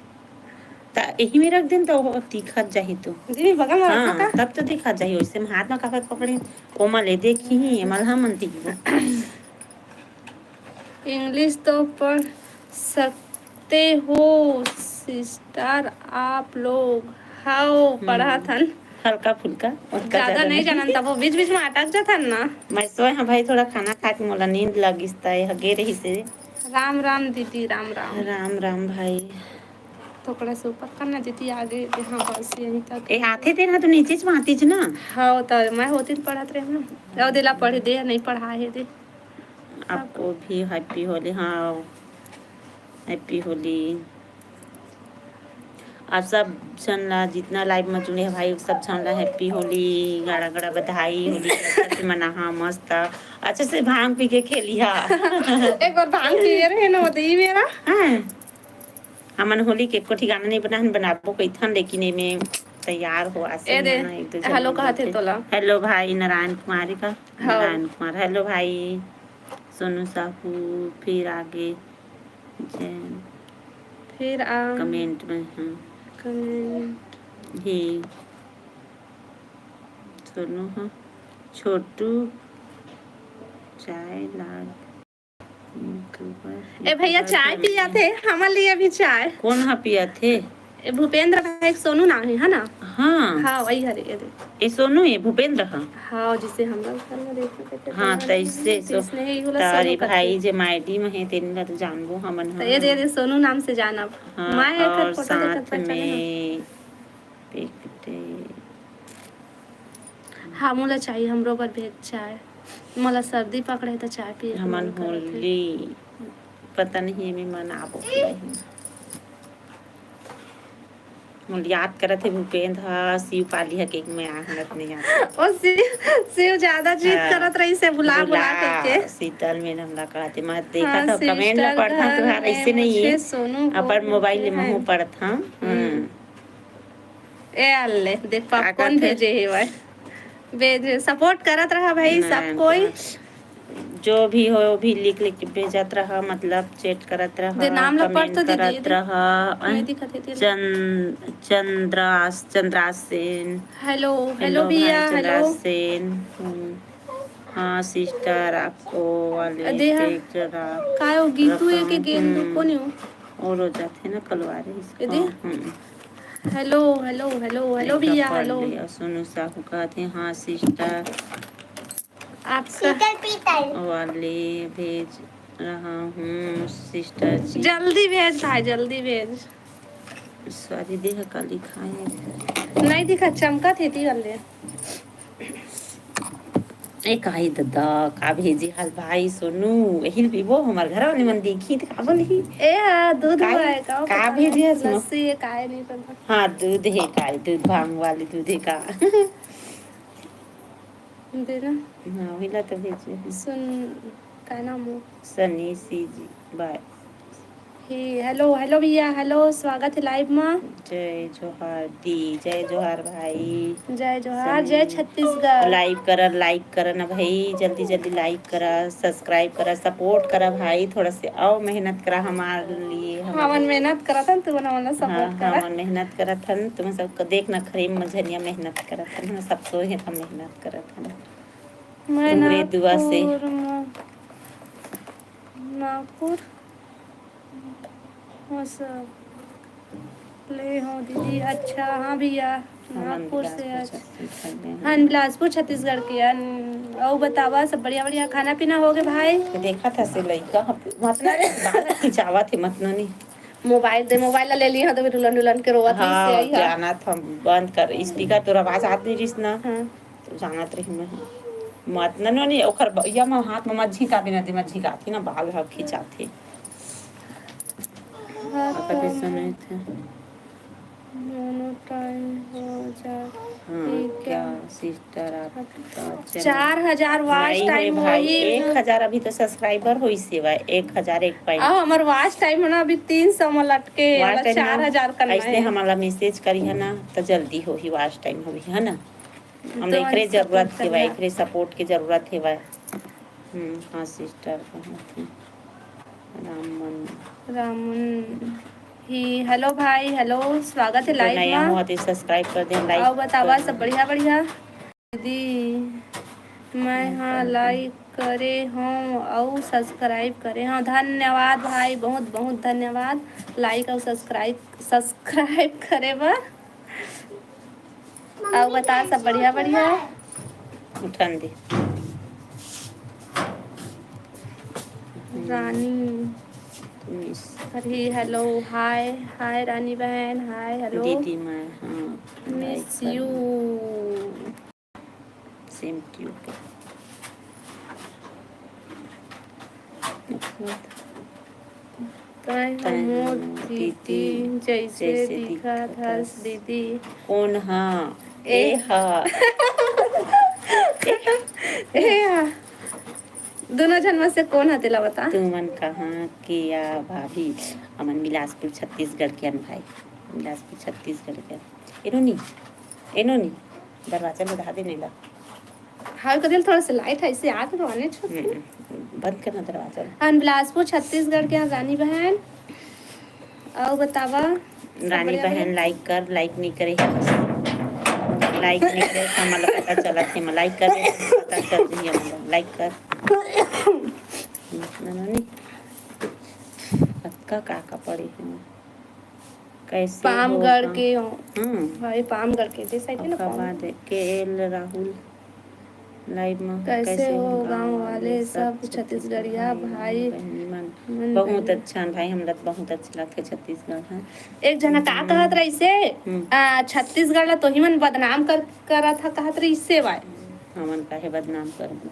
त एही में रख देन, त ओ दिखत जाही तो। जी, बगल में हाँ, रखा था। तब तो दिखत जाही। ओइसे में हाथ में काबर पकड़े, ओमा ले देखी ही, एमा ल हमन दिखबो। इंग्लिश तो पढ़ सकते हो सिस्टर आप लोग। हव, हम्म। पढ़त हन। हल्का फुल्का, ओतका ज्यादा ज्यादा नहीं नहीं। जानन, तब वो बीच बीच में अटक जाथन ना। मैं सोए हाँ भाई, थोड़ा खाना खा के मोला नींद लगिस, त ये गे रहिस हे। राम राम दीदी, राम राम। राम राम भाई। थोड़ा से ऊपर करना दीदी, आगे, हाँ, बस यहीं तक। ए, आथे तेन ह तो नीचे च मातीच ना। हाँ, त मैं होती त पढ़त रहे ना। अउ देला पढ़े दे, नहीं पढ़ा है दे। आपको भी हैप्पी होली। हाँ, हैप्पी होली। आप सब झन ला, जितना लाइव में जुड़े हैं भाई, सब झन ला हैप्पी होली, गाड़ा गाड़ा बधाई, होली के अच्छा से मनाहा, मस्त, अच्छा से भांग पी के खेलिहा। एक बार भांग पिए रहे ना, वो तो ई मेरा। हाँ। हमन होली के एको ठिकाना नहीं बना, हम बनाबो कहिथन, लेकिन एमे तैयार हो आसे ए दे, ना, एक दो झन हेलो मन कहत हे बोलथे। तोला। हेलो भाई नारायण कुमारी का, हाँ। नारायण कुमार, हेलो भाई सोनू साहू, फिर आगे जय फिर आ कमेंट में, हाँ। कमेंट। हे सोनू ह, छोटू चाय ला। ए भैया, चाय पियाथे, हमर लिए भी चाय। कोन ह पियाथे? ए भूपेंद्र भाई, सोनू नाम है, है ना? हाँ। हाँ, वही हरे, ये दे। ए सोनू, ये भूपेंद्र ह। हाँ, जिसे हम लोग घर में देखते थे, हाँ, तो तैसे तो तैसने ही बोला तारी सोनू करके। भाई जे मायडी में है, तेन ला तो जानबो हमन तो ह। ये दे, ये दे, सोनू नाम से जानब। हाँ, मैं एक और फोटो साथ देखत पहचाने में पिकटे। हाँ, मोला चाही, हमरो बर भेज चाय। मोला सर्दी पकड़े त चाय पिए के हमन मन करत हे। होली, पता नहीं एमे मनाबो कि नहीं। मोला याद करत हे भूपेंद्र ह, शिव पाली ह, केक में आ हंगत नहीं याद। ओ शिव, शिव ज्यादा जिद हाँ, करत रहिस हे, बुला, बुला बुला। करके। शीतल मैडम ला कहते, मैं देखा हाँ, था, comment ला sister पढ़ता, घर तुहार में ऐसे नहीं मुझे है। सोनू अपन बोल mobile के ले महू हैं। पढ़त हूँ। हम्म। हम्म। ए अल्ले, देख पाप का कौन कहथे? भेजे हे भाई। भेजे, support करत रहा भाई, नहीं, सब कोई। जो भी हो, भी लिख लिख के भेजत रहा, मतलब chat करत रहा, दे नाम ला पढ़ comment तो दीदी, करत दे। रहा। नहीं दिखत हे तेला। चंद-, Chandra's-, Chandra's Sen. Hello, hello hello भैया, भाई चंद्रास hello। सेन। हम्म। हाँ sister, आपको वाले अदे हाँ। एक जगह काय हो गीतू है के रखा, गेंद हम्म। कोन हो? और हो जाते ना कलवारे इसको। अदे। हम्म। Hello, hello, hello, hello इनका भैया, पढ़ hello। लिया। सोनू साहू कहते हैं, हाँ sister। आपका शीतल पीतल। वाले भेज रहा हूँ sister जी। जल्दी भेज भाई, जल्दी भेज। सॉरी, देह का लिखाए। नहीं दिखा, चमका थे ती वाले। ए काई ददा, का भेजे हस भाई सोनू? एहिल पीबो, हमर घर वाले मन देखी त का बोलही? ए हा, दूध काय? वाय, का का पता भेजे नहीं, हस न? लस्सी है, काय नहीं पता। हाँ, दूध है काय, दूध भांग वाले दूध है का? दे ना। हाँ, वही ला तो भेजे। सुन, का नाम हो? सनी सी जी, बाय। हे, hello, hello भैया, hello, स्वागत है live में। जय जोहार दी, जय जोहार भाई। जय जोहार, सनी। जय छत्तीसगढ़। Live करा, like करा ना भाई, जल्दी जल्दी like करा, subscribe करा, support करा भाई, थोड़ा से और मेहनत करा हमारे लिए, हम हमन मेहनत करत हन, तुमन हमन ला support हाँ, करा। हमन मेहनत करत हन, तुम सबको देखना खरीम मझनिया मेहनत करत हन, हम सब सोए हैं तो मेहनत करत हन। मैं तुमरे दुआ से। नागपुर म-, नागपुर हो सब ले हो दीदी। अच्छा, हाँ भैया, हमन नागपुर से बिलासपुर आज। छत्तीसगढ़ में हाँ, हैं। बिलासपुर छत्तीसगढ़ के। अन-, अउ बतावा, सब बढ़िया बढ़िया खाना पीना हो गए भाई? तो देखा था से लइका ह, मतलब बाल खिंचावा थे, मतलब नहीं। मोबाइल दे, मोबाइल ला ले ली हाँ, तो फिर रुलन रुलन के रोवत रही से हाँ, आई हाँ। जाना था बंद कर, speaker तोर आवाज आत नहीं रहिस ना। हाँ। तो जानत रही मैं। मत न, न, नहीं, ओखर ब-, या मैं हाथ में मत झिका देना, दे मत झिकाती ना, बाल ह खिंचाथे। हाँ, ओकर तो सुने थे। दोनों टाइम हो जा। हाँ, ठीक क्या है। Sister आपका channel चार हजार watch भाई, time भाई, होही। एक हजार अभी तो subscriber होई सेवा, एक हजार एक point। अब हमर watch time है ना, अभी तीन सौ में लटके, watch मतलब time चार हजार करना ऐसने है। हमारा message करी है ना, तो जल्दी होही, watch time होही, है ना? हम तो एकरे जरूरत support हेवय, करना। एकरे support के जरूरत हेवय। हम्म, हाँ sister, कहाँ थे? राममन। राममन। ही, hello भाई, hello, स्वागत है जो live नया मा। हो तो subscribe कर दें, like अउ बतावा कर सब दें। बढ़िया, बढ़िया। दीदी, मैं हाँ, like करे हूँ अउ subscribe करे हूँ। धन्यवाद भाई, बहुत, बहुत धन्यवाद like अउ subscribe, subscribe करे बर। अउ बता, सब बढ़िया, बढ़िया? उठन दे। रानी। Miss। अरे, hello, hi, hi, रानी बहन, hi, hello। दीदी मैं, हाँ, Miss like you। Same to you। तैं ह मोर दीदी जैसे दिखत हस दीदी। कोन हा? ए ए हा। ए हा। दोनों झन में से कोन हा, तेला बता। तुमन कहाँ के आ भाभी? हमन बिलासपुर छत्तीसगढ़ के अन भाई, बिलासपुर छत्तीसगढ़ के। एनो नी, एनो नी, दरवाजा में धा दे नहीं ला। हाल कर दिल, थोड़ा सा light है, इससे आग तो आने छोड़। हम्म, बंद करना दरवाजा। हम बिलासपुर छत्तीसगढ़ के हैं, रानी बहन। अउ बतावा, रानी बहन, लाइक कर, लाइक नहीं करे, लाइक नहीं करे, हमन ला पता चलत हे, लाइक कर, पता चलत हे, हमन ला लाइक कर। रानी, पक्का का का पड़े हे? कैसे पाम हो गढ़ का? के हो। हम्म। हाँ, ये पाम गढ़ के, दे साइड में ना ओकर पाम। बाद के एल राहुल। लाइव में कैसे हो गाँव वाले सब छत्तीसगढ़िया भाई बहिनी मन? बहुत अच्छा भाई, हमरा तो बहुत अच्छा लगथे छत्तीसगढ़ ह। एक जना का कहत रहिसे, हम्म। आ, छत्तीसगढ़ ला तोही मन बदनाम कर, करत ह कहत रहिसे भाई। हमन काहे बदनाम करबो?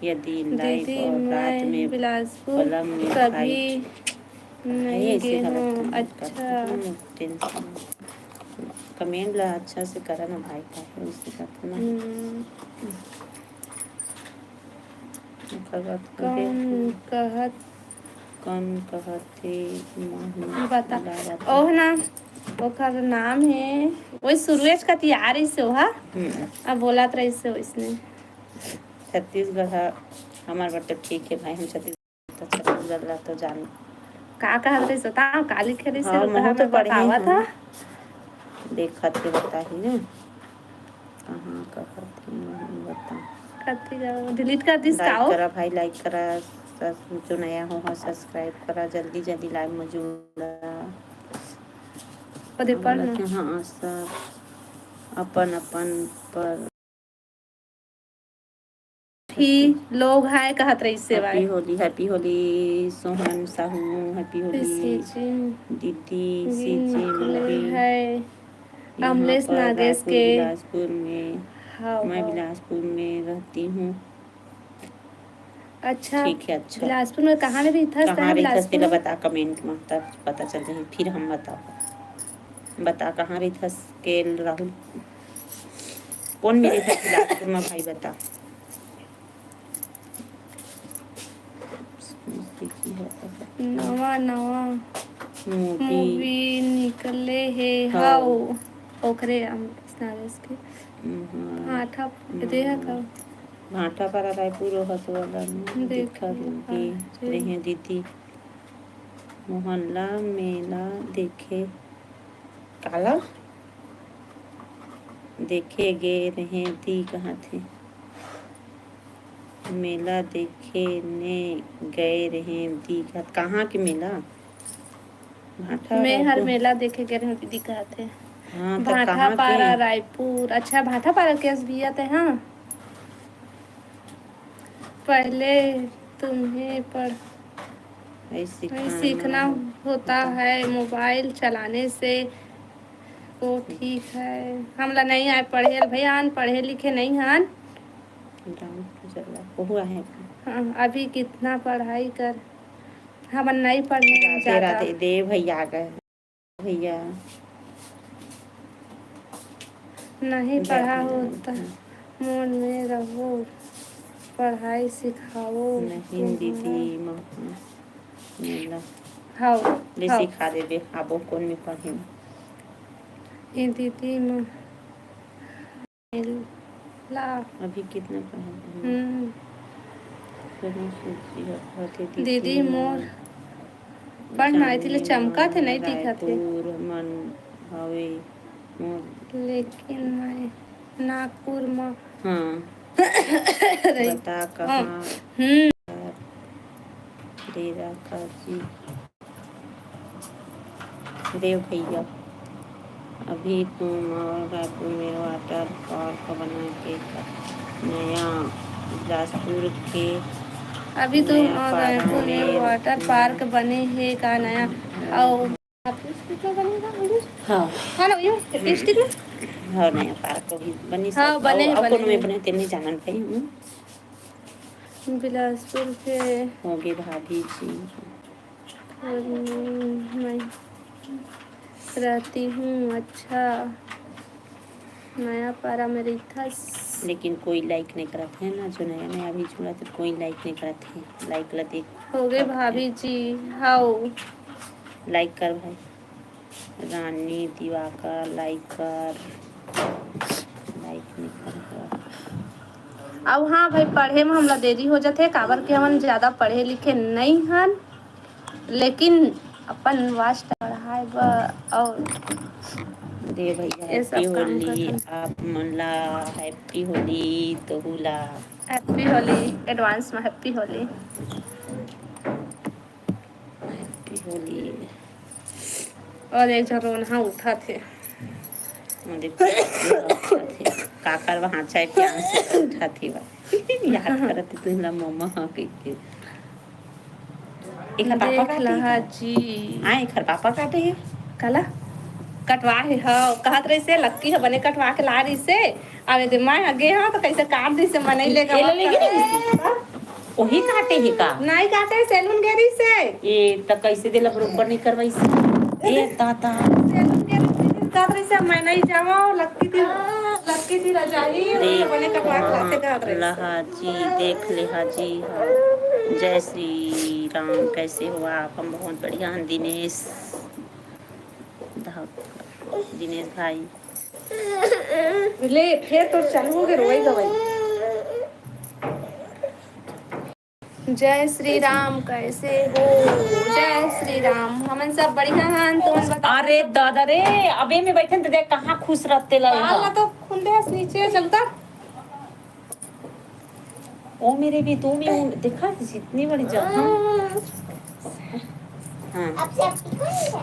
यदि लाइव दीदी, और रात मैं में बिलासपुर कभी नहीं गे हूँ। अच्छा। टेंशन। कमेंट ला अच्छा से करा ना भाई, काहे वैसे करत ना? हम्म। ओकर बाद कौन कहत, कौन कहत हे महू? बता। ओह ना, ओकर नाम हे, वही शुरुएच कति आ रहिसे ओहा। हम्म। अब बोलत रहिसे वैसने। छत्तीसगढ़ ह हमर बर तो ठीक हे भाई, हम छत्तीसगढ़ त छत्तीसगढ़ ला तो जान। का कहत रहिस बताओ, काली खेली से हाँ, महू तो पढ़े बतावत हूँ। देखत के बताही ना। कहाँ कहत हे महू बता। कथी का डिलीट कर दिस का? लाइक करा भाई, लाइक करा। जो नया हो, हो सब्सक्राइब करा, जल्दी जल्दी लाइव में जुड़ा। ओदे पढ़ ना। हाँ, सब अपन अपन पर ही लोग है कहत रहिसे भाई। Happy Holi, happy Holi Sohan Sahu, happy Holi. दीदी सीजी मूवी है अमलेश नागेश के। बिलासपुर में। हाँ, मैं बिलासपुर में रहती हूँ। अच्छा, ठीक है, अच्छा। बिलासपुर में कहाँ में रहिथस? कहाँ रहिथस तेला बता कमेंट में, तब पता चल जाही, फिर हम बताबो। बता कहाँ रहिथस के एल राहुल? कौन में रहिथस बिलासपुर में भाई बता। नवा नवा मूवी निकले हे। हाँ। हाउ, ओकरे अमलेश नागेश के। हम्म। भाटापारा रायपुर ओहत वाला में देखत रहे दीदी। मोहल्ला मेला देखे, काला देखे गे रहे दी कहत हे। मेला देखे ने गए रहे दी कहत, कहाँ के मेला? भाटापारा। मैं हर मेला देखे गए रहे दीदी कहत हे। हाँ, तो कहाँ के? भाटापारा रायपुर। अच्छा, भाटापारा के एस भैया ते, हाँ। पहले तुम्हें पढ़-, सीखना होता है, मोबाइल चलाने से वो ठीक है। हमला नहीं आए पढ़े भैया, अन पढ़े लिखे नहीं हन। हाँ, अभी कितना पढ़ाई कर, हमन नहीं पढ़े ज्यादा। दे भैया आ गए। भैया। नहीं पढ़ा हो त मोर में रहो, पढ़ाई सिखाओ। नहीं दीदी, ले सिखा देबे, आबो कौन में पढ़े। ए दीदी, मेला। अभी कितना पढ़ा? हम्म। दीदी मोर पढ़ना इति ले चमका थे, नहीं दिखा थे। मन हवे मोर। लेकिन मैं नागपुर में। हाँ। बता कहाँ? हम्म। डेरा काजी। देव भैया, अभी तुम और रायपुर में वाटर पार्क बना के नया बिलासपुर के अभी तुम और रायपुर में वाटर पार्क बने हे का नया? हाँ। और हाँ, हाँ, नया पार्क भी बनी। हाँ, बने, बने। तेन नहीं जानन भाई। बिलासपुर के होगे भाभी जी। मैं रहती हूँ। अच्छा, नया पारा में रहिथस। लेकिन कोई लाइक नहीं करत है ना, जो नया नया भी जुड़ा तो कोई लाइक नहीं करत है। लाइक ला देख। होगे भाभी जी, हाउ। लाइक कर भाई। रानी दिवाकर लाइक कर, लाइक नहीं कर। अब हाँ भाई, पढ़े में हमला देरी हो जाथे, काबर के हमन ज्यादा पढ़े लिखे नहीं हन, लेकिन अपन वाच टाइम पढ़ाए ब-, और दे भैया, ये सब हैप्पी काम होली। करथन। आप मन ला हैप्पी होली, तोहू ला। हैप्पी होली, एडवांस में हैप्पी होली। हैप्पी होली। और एक झन रोनहा उठत हे। मोदे काकर वहाँ चाय प्यान से उठत हे बा। याद करत हे तुमला मम्मा हाँ कह के। एकर पापा देख काटे लहा हे का? जी। हाँ, एकर पापा काटे हे। काला? कटवा हे, हाँ, कहत रहिसे, लक्की ह बने कटवा के ला रहिसे। अब एदे मैं ह गे हंव, त कइसे काट दिसे, मनई ले ए, गवा ले गे रहिसे। ओही काटे हे का? नहीं काटे, सैलून गे रहिसे। ए, त कइसे देला बरोबर नहीं करवाइसे? ए, दादा। सैलून गे रहिसे, कहत रहिसे, मैं नहीं जावंव, लक्की दी, लक्की दी रजाई, देख, बने कटवा के लाते, कहत रहिसे। लहा जी, देख लेहा जी, हाँ। जय श्री राम, कैसे हो आप? हम बहुत बढ़िया हन, दिनेश। धाव-, दिनेश भाई। ले, फेर तोर चालू हो गे रोई गवाई। जय श्री राम, कैसे हो? जय श्री राम, हमन सब बढ़िया हन, तुमन बताओ। अरे दादा रे, अबे में बैठन त देख कहाँ खुश रहते ला बाल यहाँ। ला तो खुंदे हस नीचे चलता। ओ मेरे भी, तू भी उन-, देखा जितनी बड़ी जगह। हाँ।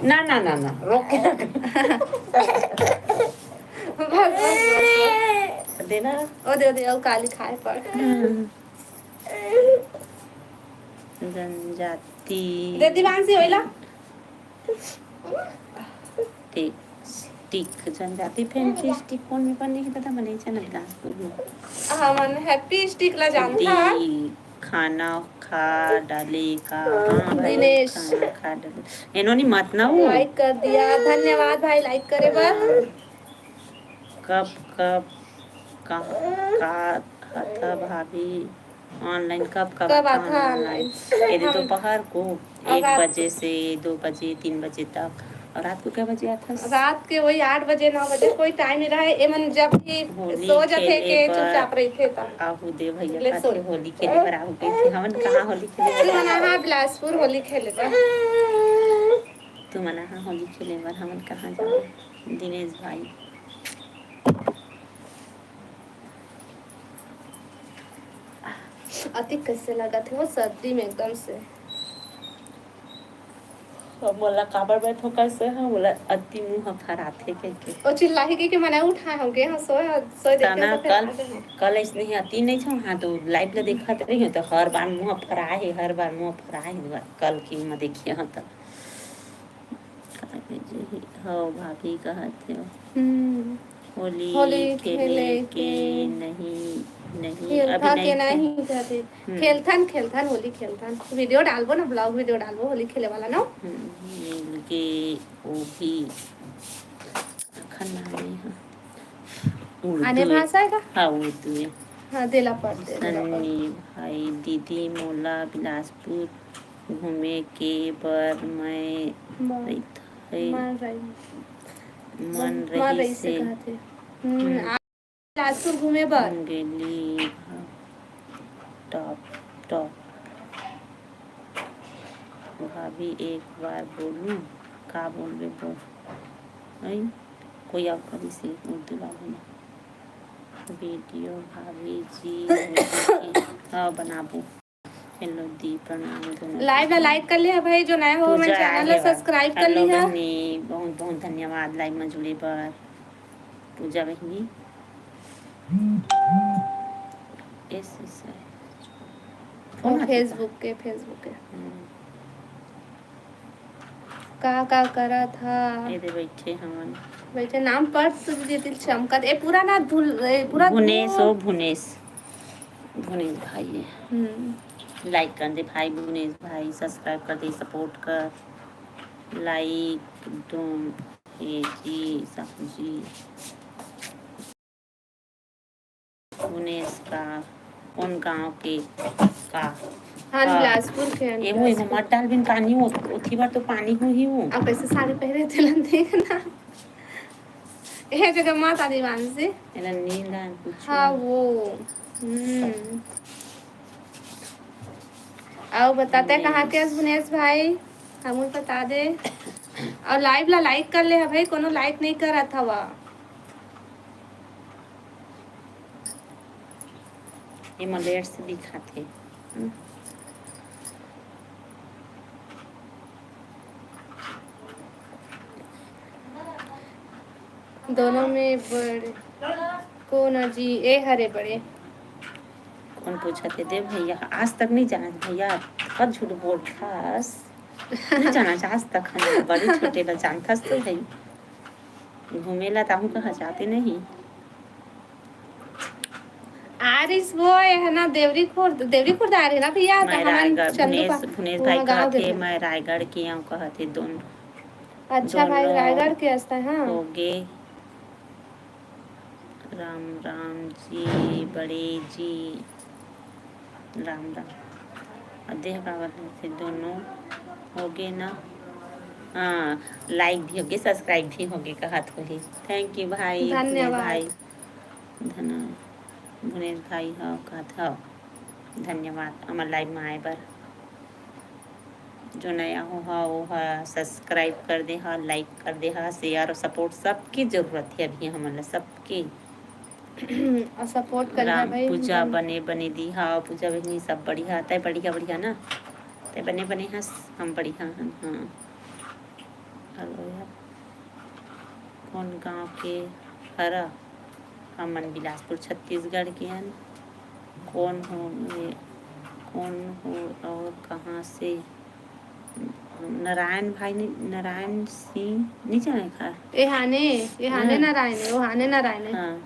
ना, ना, ना, ना, रोक के रख। बस, बस, बस, बस। देना। ओ दे, ओ दे, ओ काली खाए पड़। हम्म। जनजाति। दे दिवांशी, ओइला। टिक, स्टिक, जनजाति फैंसी स्टिक कौन में बने के दादा, बने चना बिलासपुर में। हमन हैप्पी स्टिक ला जानता। दी, खाना खा डाले का? हाँ भाई, दिनेश। खाना खा डाले। एनो नी मत ना हो। लाइक कर दिया, धन्यवाद भाई लाइक करे बर। कब, कब, का, का, हथा भाभी? ऑनलाइन कब, कब कब आता है ऑनलाइन? ऑनलाइन? यदि हम दोपहर को और एक रात बजे से दो बजे, तीन बजे तक। और रात को क्या बजे आता है? रात के वही आठ बजे, नौ बजे, कोई टाइम नहीं रहा है। एमन जब भी होली सो जाते खेले के बर चुपचाप रहिथे ता। आहू दे भैया ले कहथे, सो। होली खेले बर आहू कहिथे। हमन कहाँ होली खेले बर? तुमन आहा बिलासपुर होली खेले बर। तुमन आहा होली खेले बर, हमन कहाँ जाबो? दिनेश भाई। अति कैसे लगत हे वो सर्दी में एकदम से। अब मोला काबर बर थोकस हे, मोला अति मुंह ह फराथे कहिके। ओ चिल्लाही कहिके मने उठाए होंगे, हाँ, सोए, सोए देखे तना तो फिर कल, आ गए हैं। कल अइसने ही अति नहीं छो, हाँ, तो लाइव ला देखत रही हूँ, तो हर बार मुंह फराए हे, हर बार मुंह फराए हे, कल की मैं देखिए, हाँ, तो का भेजे हे? हव, भाभी कहत हे। हम्म। होली होली खेले खेले के के नहीं, नहीं, खेलथा अभी के नहीं खेल-, नहीं कहते। हम्म। खेलथन, खेलथन, होली खेलथन। वीडियो डालबो ना, ब्लॉग वीडियो डालबो होली खेले वाला ना। हम्म, मिल के वो भी अखन नाम नहीं है। उर्दू आने है। भाषा है का? हाँ, उर्दू है। हाँ, देला पढ़ दे, देला पढ़। सन्नी भाई, दीदी मोला बिलासपुर घूमे के बर मैं मन, रहिथे। मन रही। मन मन रही रही से से। कहत हे। हम्म, हम्म। आ-, बिलासपुर घूमे बर। गेली टॉप, टॉप। भाभी एक बार बोलूं, का बोलबे बोल। नहीं, कोई और कभी से उर्दू वाले में। वीडियो भाभी जी, हाँ, बनाबो। हेलो दी, प्रणाम दोनों। लाइव ला लाइक कर लिहा भाई, जो नया हो, पूजा मन चैनल ला आए हे बा। सब्सक्राइब कर हेलो लिहा। बहिनी, बहुत बहुत धन्यवाद लाइव में जुड़े बर। पूजा बहिनी। S S I. वो फोन आते का? Facebook के, Facebook के। हम्म। का, का करत हा? ए दे बइठे हमन। बइठे, नाम पढ़ तो दीदी चमकत। ए पूरा ना धुल, ए पूरा भुनेश, धुल- ओ भुनेश। भुनेश भाई हे। हम्म। लाइक कर दे भाई, भुनेश भाई, सब्सक्राइब कर दे, सपोर्ट कर। लाइक डोम हे जी, साहू जी। भुनेश का, कौन गांव के का? हाँ, का? बिलासपुर के हैं, ए, वो बिलासपुर। मत डाल बिन पानी हो, उठी बार तो पानी हो ही हो। अब कैसे साड़ी पहने थे लन देख ना। ए जगह माता दीवान से। एला नींद आन कुछ हाँ, ना। वो। हम्म। आओ बताते हैं कहाँ के हस भुनेश भाई, हमू बता दे। अउ live ला like कर ले हा भाई, कोनो like नहीं करत हवा। ये मोर लेट से दिखात हे। दोनों में बड़े कोन जी? ए हरे बड़े। कोन पूछत हे? दे भैया, आज तक नहीं जाना भैया, कब झूठ बोलथस? नहीं जाना आज तक हम बड़े छोटे ला जानथस तो भाई। घूमे ला ताहू कहाँ जाते नहीं। आरिस वो है ना, देवरी खुर्द, देवरी खुर्द आ रहे ना भैया, तो मैं हमन रायगढ़, चंदू भुनेश, पा-, भुनेश वहाँ भाई गाँव कहत हे, देखे। मैं रायगढ़ के हूँ कहत हे, दोन-, अच्छा भाई, दोनों रायगढ़ के हस्ता, हाँ। होगे। राम राम जी, बड़े जी, राम राम। अब देख का बात है, दोनों होगे ना। हाँ, like भी होगे, subscribe भी होगे, कहत होही। Thank you भाई, भुनेश धन्यवाद। भाई। धन-, भुनेश भाई हो, कहत हो। धन्यवाद हमर live में आए बर। जो नया हो हा, वो हा subscribe कर दे हा, like कर दे हा, share और support सबकी जरूरत है अभी हमन ला, सबकी। और support कर दे राम भाई, पूजा हम बने बने दी हा, पूजा बहिनी सब बढ़िया, तय बढ़िया बढ़िया ना, तय बने बने हस, हम बढ़िया हन, हाँ। हेलो यार, कौन गांव के हरा? हमन बिलासपुर छत्तीसगढ़ के हन। कौन हो ये, कौन हो और कहाँ से? नारायण भाई ने, नारायण सिंह नहीं जाने का? ए हाने, ए हाने हाँ। नारायण है, वो हाने नारायण है। हाँ, हाँ,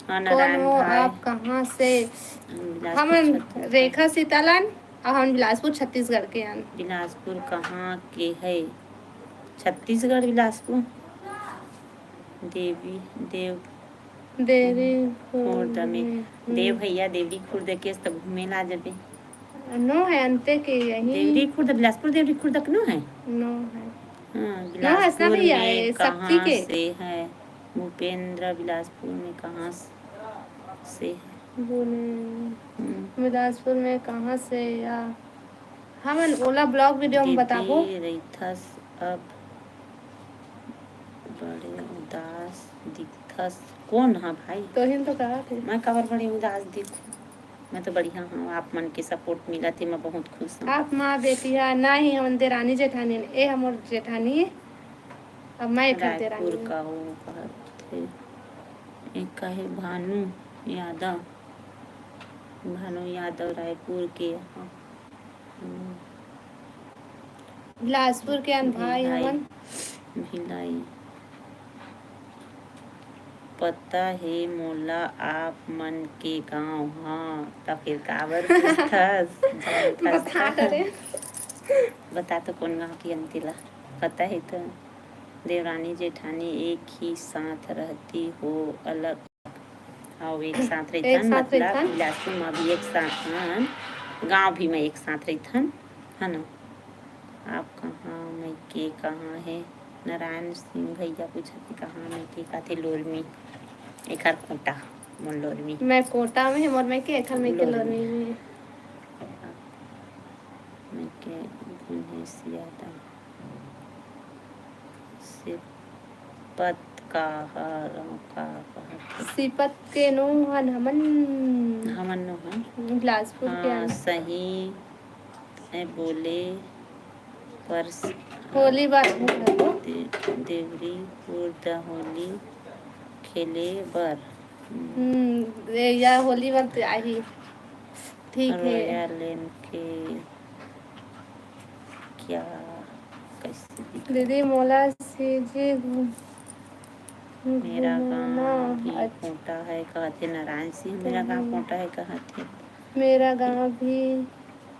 कौन नारायण हो भाई। आप कहाँ से? हम बिलासपुर हमन छत्तीसगढ़। रेखा सीतालन, और हम बिलासपुर छत्तीसगढ़ के हन। बिलासपुर कहाँ के है? छत्तीसगढ़ बिलासपुर। देवी, देव देवरी खुर्द में। हम्म। देव भैया, देवरी खुर्द के त घूमे ला जबे। नो है, अंते के यही। देवरी खुर्द, बिलासपुर देवरी खुर्द के नो है? नो है। हाँ, नो है, बिलासपुर भैया, में ये शक्ति कहाँ के। से है? भूपेंद्र, बिलासपुर में कहाँ से है? बोले, हम्म। बिलासपुर में कहाँ से या? हमन ओला vlog video में बताबो। दीदी रहिथस अब बड़े उदास दिखथस। कौन हा भाई? तोहिन तो कहा थे। मैं काबर बड़े उदास दिखूं? मैं तो बढ़िया हूँ, आप मन के support मिलत हे, मैं बहुत खुश हूँ। आप माँ बेटी हा, ना ही हमन देरानी जेठानी, ए हमर जेठानी, अब मैं एक ठन रायपुर देरानी। का वो कहत हे, एक का हे भानु यादव, भानु यादव रायपुर के। बिलासपुर के अन भाई भिलाई, हमन। भिलाई। पता हे मोला आप मन के गांव। हाँ, त फिर काबर पूछथस? जानथस बता त? तो रे। बता तो कौन गांव की अंतिला? पता हे तो। देवरानी जेठानी एक ही साथ रहती हो, अलग अउ एक साथ एक रहिथन, साथ मतलब रहिथन। बिलासपुर म भी एक साथ हन, गांव भी म एक साथ रहिथन, है ना? आप कहाँ, मइके कहाँ हे? नारायण सिंह भैया पूछत हे, कहाँ मइके? कथे लोरमी, एखर कोटा, मोर लोरमी। मैं कोटा में, मोर मइके, एखर मइके लोरमी। लोरमी में। मइके भुनेश यादव। सिपत का हर का कहत हे? सिपत के नो हन हमन। हमन नो हन। बिलासपुर के हाँ, हन। सही ए बोले पर स-, होली बार दे-, देवरी पुर द होली खेले बर। हम्म, ए, या होली बार तो आही। ठीक है। रोया लेन के क्या, कैसे दिखा? दीदी, मोला सीजी घू-, मेरा घूमना गांव भी अच्छ-, कोटा है, कहत हे नारायण सिंह, मेरा गांव हम्म। कोटा है, कहत हे। मेरा गांव भी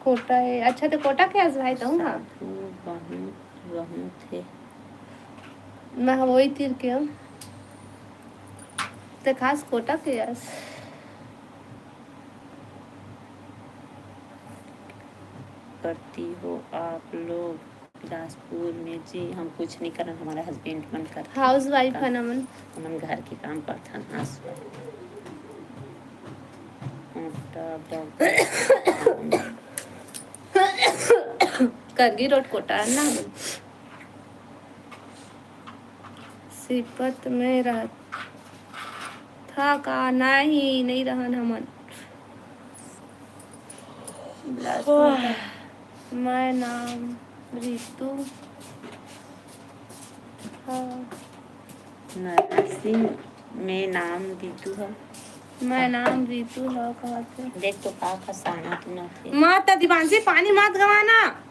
कोटा है। अच्छा, तो कोटा के हस भाई, तहूँ हा? साधु बहुत, बहुत है। मैं वही तीर के हूँ। तो खास कोटा के हस। करती हो आप लोग बिलासपुर में? जी, हम कुछ नहीं करन, हमारे husband मन करथे। Housewife काम। हन हमन। हमन घर के काम करथन, housewife। कोटा बग-, करगी रोड कोटा ना। सिपत में रहथा का? नहीं, नहीं रहन हमन। बिलासपुर का। मैं नाम रितु। हाँ। नरसिंह, मैं नाम रितु ह। मैं नाम रितु ह, कहत हे। देख तो का का साना तू ना थे। मत दीवांशी, पानी मत गवाना।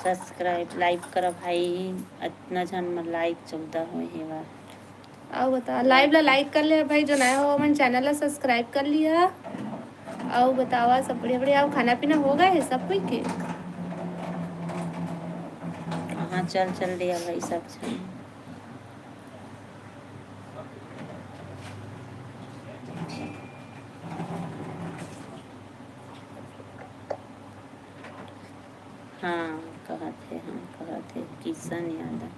Subscribe, like करो भाई, अतना झन मन like चौदह होए हे वा। अउ बता, live ला like कर ले भाई, जो नया हो मन channel ला subscribe कर लिया। अउ बतावा सब बढ़िया बढ़िया, अउ खाना पीना हो गए है सब कोई के? हाँ, चल चल दिया भाई सब झन। हाँ, कहत हे, हाँ, कहत हे, किशन यादव।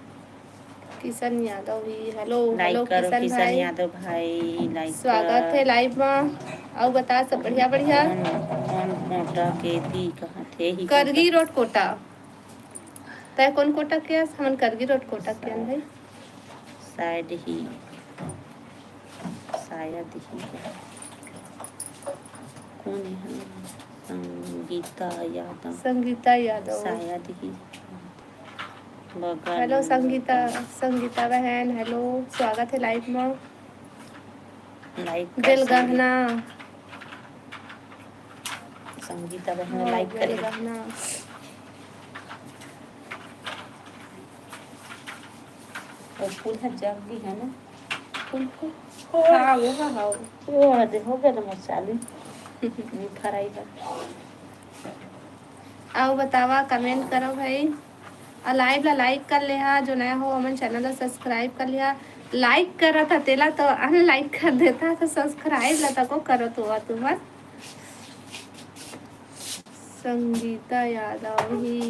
किशन यादव ही, hello, like hello, करो, किशन किशन भाई। यादव भाई, like स्वागत कर। है live में। अउ बता, सब बढ़िया, बढ़िया? कौन, कौन कोटा के दी, कहत हे ही करगी कोटा। रोड कोटा। तै कौन कोटा के हस? हमन करगी रोड कोटा के हन भाई। शायद ही, शायद ही। कौन है? संगीता यादव। संगीता यादव। शायद ही। बगल hello में संगीता, का। संगीता बहन, hello, स्वागत है live में। Like कर बेलगहना। संगीता बहन हाँ, like करे। बेलगहना। वो फूल है, जग भी है ना? फूल, फूल। हाँ, वो है, हाँ। वो है, दे, हो गया ना मोर चालू। ये फराई है। अउ बतावा, comment करो भाई। अउ live ला like कर ले हा, जो नया हो हमन channel ला subscribe कर ले हा। Like करत हा तेला तो unlike कर देता, तो subscribe ला तको करत हुआ तुमन। संगीता यादव ही,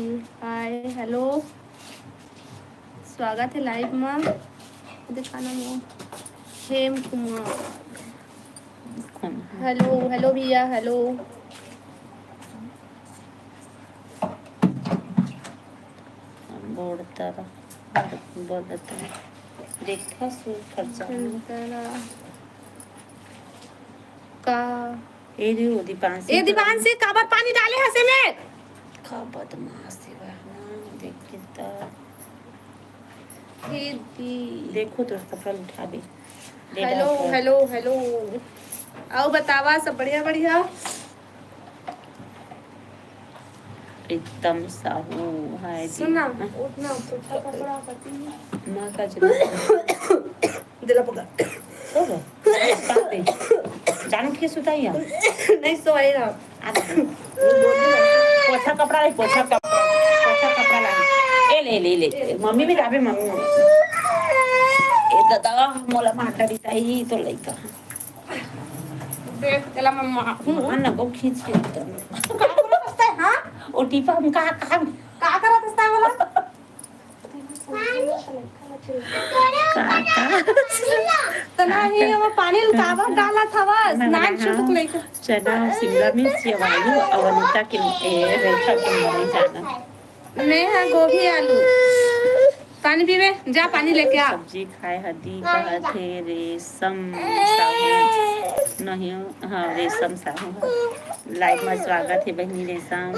hi, hello, स्वागत है live मा। दिखाना वो हेम कुमार। Hello, hello भैया, hello। बोलता रहा, बोलता रहा। देखा सूर खर्चा में। बोलता रहा। का? ए रे, ओ दीपांशी ए दीपांशी, काबर पानी डाले हस एमे? का बदमाश हे वह ना, देख के त। हे दी। देखो तो कपड़ा उठा दे। दे hello, डाल कर। Hello, hello। अउ बतावा, सब बढ़िया, बढ़िया? प्रीतम साहू, hi दी। सुन ना, उठ ना, पोछा कपड़ा कटी। माँ का जन्म। दिला पकड़। सो गए? काट दे। जान उठ के सुताई है? नहीं सोई ना। आ, पोछा कपड़ा लाई, पोछा कपड़ा, पोछा कपड़ा लाई। ए ले, ले, ले। मम्मी भी लावे, मम्मी, मम्मी। ए दादा, मोला मार डारी ताई, तो लइका। देख, तेला मैं मारहूँ। मार ना, को खींच के एकदम। का करत हस तैं, हाँ? ओ टीपा, हम का, का, का करत हस तैं वाला? का, का? त नहीं, अब पानी ल काबर डालत हवस? ना, ना, नाक चुटुक हाँ। लइका। चना, शिमला मिर्च, आलू, अवनीता के, ए, रेखा के मम्मी जाना। मैं हा गोभी आलू। पानी पीबे? जा पानी लेके आ। सब्जी खाए हदी कहत हे रेशम साहू। नहीं, हाँ, रेशम साहू। Live में स्वागत है बहिनी रेशम।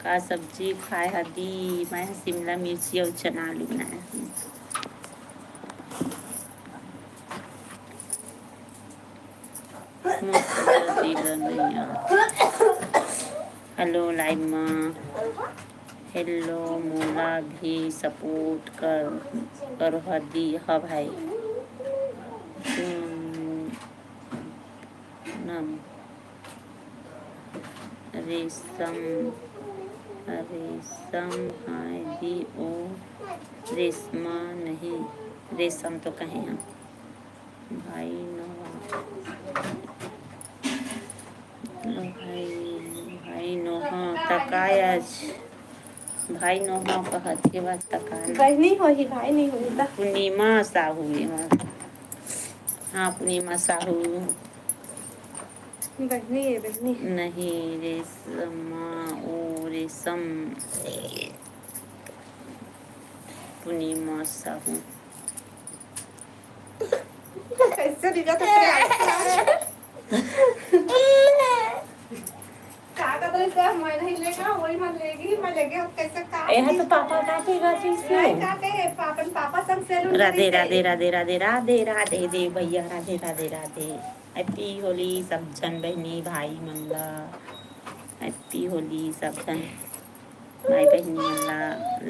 का सब्जी खाए हदी? मैं शिमला मिर्ची अउ चना आलू बनाए हूँ। मोर सब्जी ल नइ आ। Hello, live मा। Hello, मोला भी support कर, कर हदी, ह भाई। हम्म, नाम रेशम, रेशम, हाय दी, ओ रेशमा नहीं, रेशम तो कहे हम। भाई नोहा, भाई, भाई नोहा, त काय आज भाई नोहा कहत हे, बस त का ना। बहिनी होही, भाई नहीं होही त। पूर्णिमा साहू ये हमार। हाँ, पूर्णिमा साहू। बहिनी है, बहिनी। नहीं, रेशमा, ओ रेशम। पूर्णिमा साहू। कैसे दिखा तो तेरे आँख से? का का तो इसे मैं नहीं लेगा, वही मैं लेगी, मैं लेगी, अब कैसे काट एहा तो पापा काटेगा चीज से। नहीं काटे, पापन पापा संग सैलून राधे, राधे, राधे, राधे, राधे, राधे, राधे दे भैया, राधे, राधे, राधे। Happy होली सब झन बहिनी भाई मन ला। Happy होली सब झन भाई बहिनी मन ला।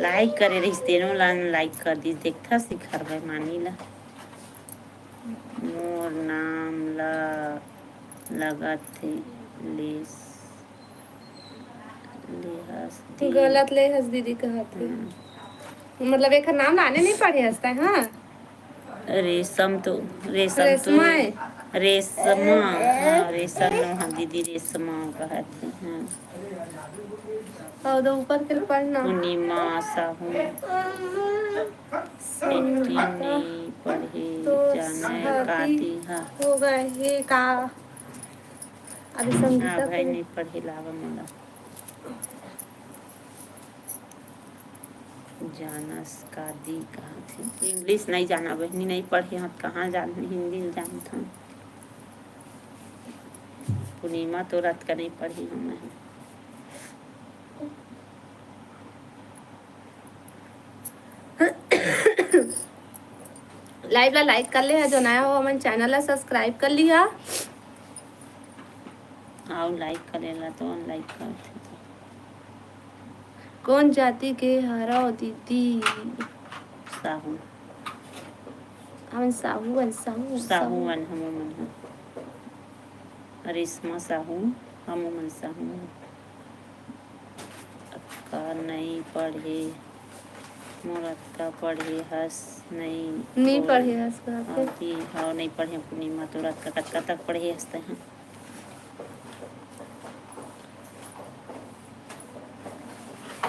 Like करे रहिस तेनो ला like कर दिस। देखथस शिखर भाई मानी ला। मोर नाम ला लगत हे लेस लेहस दी। गलत लेहस दीदी कहत हे। हम्म। मतलब एकर नाम लाने नहीं पड़े हस तैं, हाँ? रेशम तो रेशम तो रेशमा है। रेशमा, हाँ, रेशम नो, हाँ दीदी रेशमा कहत हे, हाँ। और तो ऊपर के पढ़ना। पूर्णिमा साहू। संगीता नहीं पढ़े तो जाने शादी काती हा। हो गए हे का? अभी संगीता हाँ भाई को नहीं पढ़े लावा मोला। जानस का दी कहाँ थे? English नहीं जाना बहिनी, नहीं पढ़े हत, कहाँ जान हिंदी ल जानत हूँ। पूर्णिमा तो रात का नहीं पढ़ी हूँ मैं। Live ला like कर ले हा, जो नया हो हमन channel ला subscribe कर लिहा। आओ like करे ला तो like करथे। कौन जाति के हरव दीदी? साहू। हमन साहू अन साहू साहू अन हमो मन ह। रेशमा साहू, हमो मन साहू। अतका नई पढ़े, मोर अतका पढ़े हस नई नी बोल। पढ़े हस कहत हे। अभी हव नई पढ़े पूर्णिमा, तोर अतका कतका तक पढ़े हस तैं?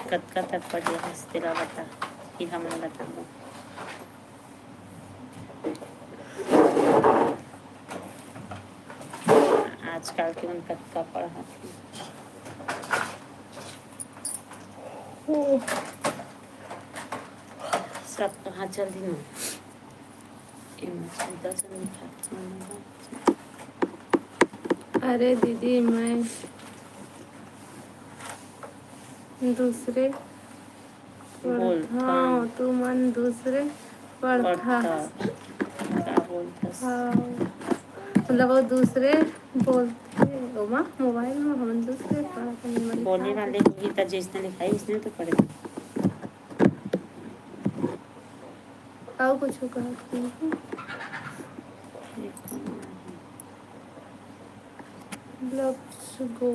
कतका तक पढ़े हस तेला बता, फिर हमन बताबो। आजकल के मन कतका पढ़त हे। सब कहाँ चल दी ना। अरे दीदी, मैं दूसरे पढ़थव, तुमन दूसरे पढ़थव। का बोलथस? हाँ, मतलब वो दूसरे बोलथे, ओमा मोबाइल में हमन दूसरे पढ़थन। बोले वाले होही त जइसने लिखाही, वइसने तो पढ़े। अउ कुछु कहत नहीं। Let's go।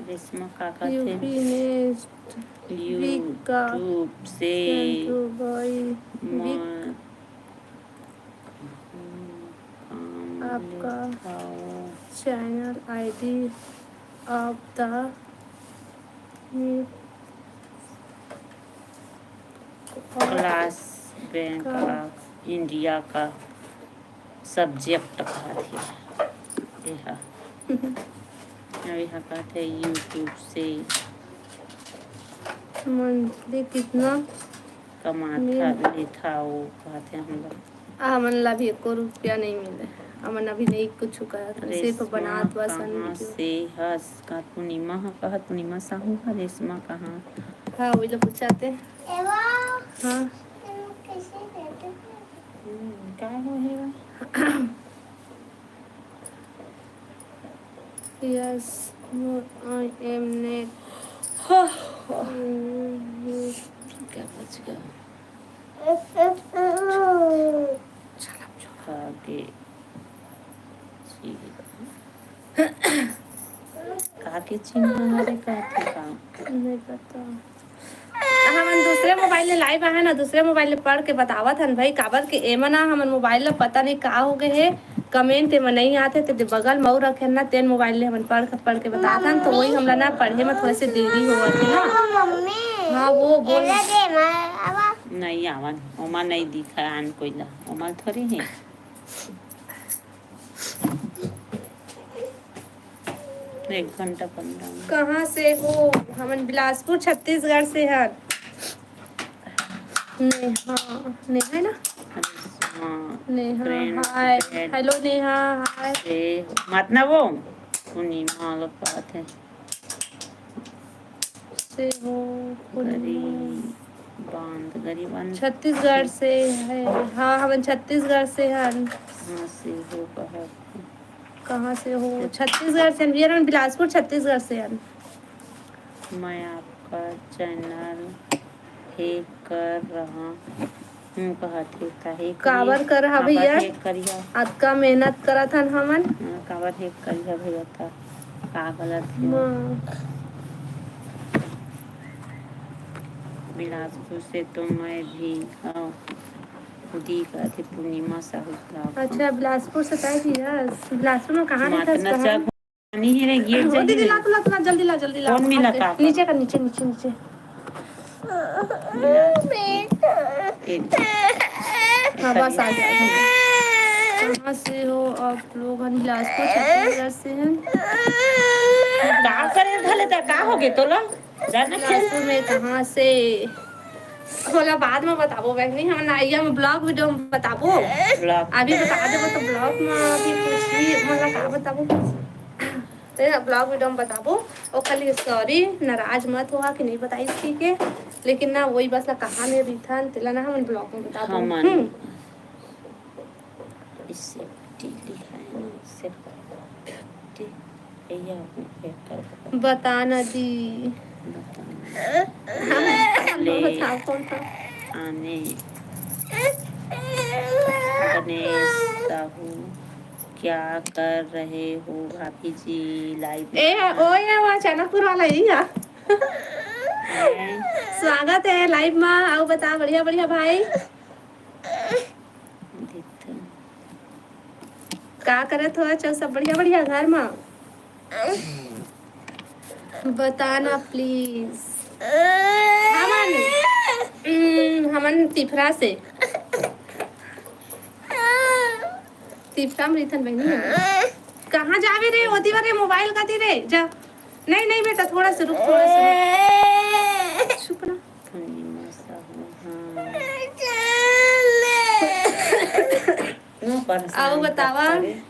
रेशमा का कहत हे? YouTube से आपका channel ID of the Class Bank of India का subject कहत हे एहा। अउ एहा कहत हे YouTube से monthly कितना कमात लेथव कहत हे हमला। हमन ला भी एको रुपया नहीं मिले। हमन अभी नहीं कुछ करत हन, सिर्फ बनात बस हन video। से हस का पूर्णिमा ह, कहत पूर्णिमा साहू ह, रेशमा कहाँ? हाँ, वही ला पूछाते। हाँ। हम्म, का हो हे? Yes, I am net। क्या बच गया? आगे का के चिन्ह हरे, का के का? नहीं पता। हमन दूसरे मोबाइल ले live आहे ना, दूसरे मोबाइल ले पढ़ के बतावत हन भाई, काबर के एमा ना हमन मोबाइल ला पता नहीं का हो गए हे, comment एमा नहीं आते, ते बगल में अउ रखे हन ना, तेन मोबाइल ले हमन पढ़ के, पढ़ के बतात हन, तो वही हमला ना पढ़े में थोड़ा से देरी होवत हे ना। हाँ, वो बोल। नहीं आवन, ओमा नहीं दिखा आन कोई ला, ओमा थोड़ी है। एक घंटा पंद्रह मिनट। कहाँ से हो? हमन बिलासपुर, छत्तीसगढ़ से हन। नेहा, नेहा है ना? करिश्मा, नेहा, friend, हाय। Friend। Hello नेहा, हाय। से हो। मत ना वो, पूर्णिमा लोग बात है। से हो, पूर्णिमा। गरीब बांध, गरीबन। छत्तीसगढ़ से है। हाँ, हमन छत्तीसगढ़ से हन। हाँ, से हो कहत। कहाँ से हो? छत्तीसगढ़ से हन भैया, हमन बिलासपुर, छत्तीसगढ़ से हन। मैं आपका channel hack कर रहा हूँ कहत हे, त hack काबर करिहा, करहा काबर भैया? Hack करिहा? अतका मेहनत करत हन हमन। हाँ, काबर hack करिहा भैया, त का गलत हे? हाँ। बिलासपुर से तो मैं भी हूँ, दी कहत हे पूर्णिमा साहू बिलासपुर। अच्छा, बिलासपुर से तय भी हस? बिलासपुर में कहाँ रहत हस, कहाँ? पानी हे रे, गिर ओ दीदी, जाही। ला, ला, ला, जल्दी ला, जल्दी ला। कौन मिला आप का? नीचे कर, नीचे, नीचे, नीचे। हाँ, बस आ गया। कहाँ से हो आप लोग? हम बिलासपुर, छत्तीसगढ़ से हैं। का करे धले त का हो गे तोला? जाना क्या? बिलासपुर में कहाँ से? ओला बाद में बताबो बहिनी, हमन आइया में vlog video में बताबो। Vlog। अभी बता देबो तो vlog में अभी कुछ भी, मतलब, का बताबो कुछ। ते vlog video में बताबो। ओकर लिए sorry, नाराज मत होहा कि नहीं बताइस कहिके, लेकिन ना वही बस ला कहाँ में रहिथन, तेला ना हमन vlog में बताबो। हमन हम्म। इससे टीली है ना, इससे टी-, भैया, ये कर दो। बता ना दी। बता ना। हम ले। बता कौन था? आने। गणेश साहू, क्या कर रहे हो भाभी जी live में? ए, ओ ये वो अचानकपुर वाला ही है। हैं? स्वागत है live में। आओ बता, बढ़िया बढ़िया भाई। देख। का करत हो? चल, सब बढ़िया बढ़िया घर में। बता ना please। हमन, हम्म, हमन तिफरा से। तिफरा में रहिथन बहिनी। कहाँ जावे रे? ओती वाले mobile का दी रे, जा। नहीं, नहीं बेटा, थोड़ा सा रुक, थोड़ा सा रुक। चुप ना। पूर्णिमा साहू, हाँ। नो परेशान आओ बतावा। मत करे।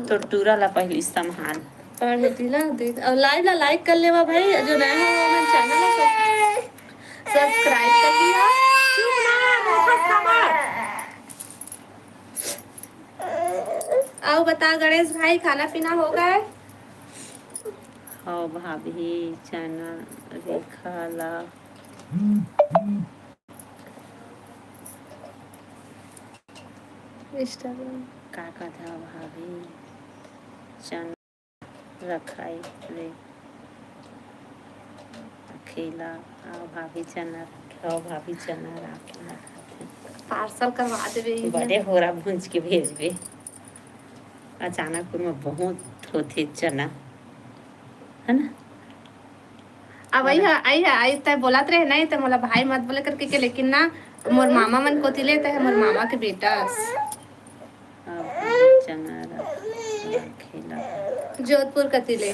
तो टूरा ला पहली संभाल। पढ़े दिला देख। और live ला like कर लेवा भाई, जो नया हो वो मन channel ला subscribe कर लिया। चुप ना, मूर्ख खबर। आओ बता गणेश भाई, खाना पीना हो गए? हाँ भाभी, चना रेखा ला। Instagram। का कथा भाभी, चना रखाई रे। अकेला, आओ भाभी चना रखे, आओ भाभी चना रखे, रखाथे। Parcel करवा देबे। बड़े होरा भूंज के भेजबे। अचानकपुर में बहुत होथे चना, है ना? अब आई है, आई है, आई तय बोलत रहे नहीं तो मोला भाई मत बोले करके के, लेकिन ना मोर मामा मन कोती ले तय मोर मामा के बेटा। अब चना रखेला। जोधपुर कती ले।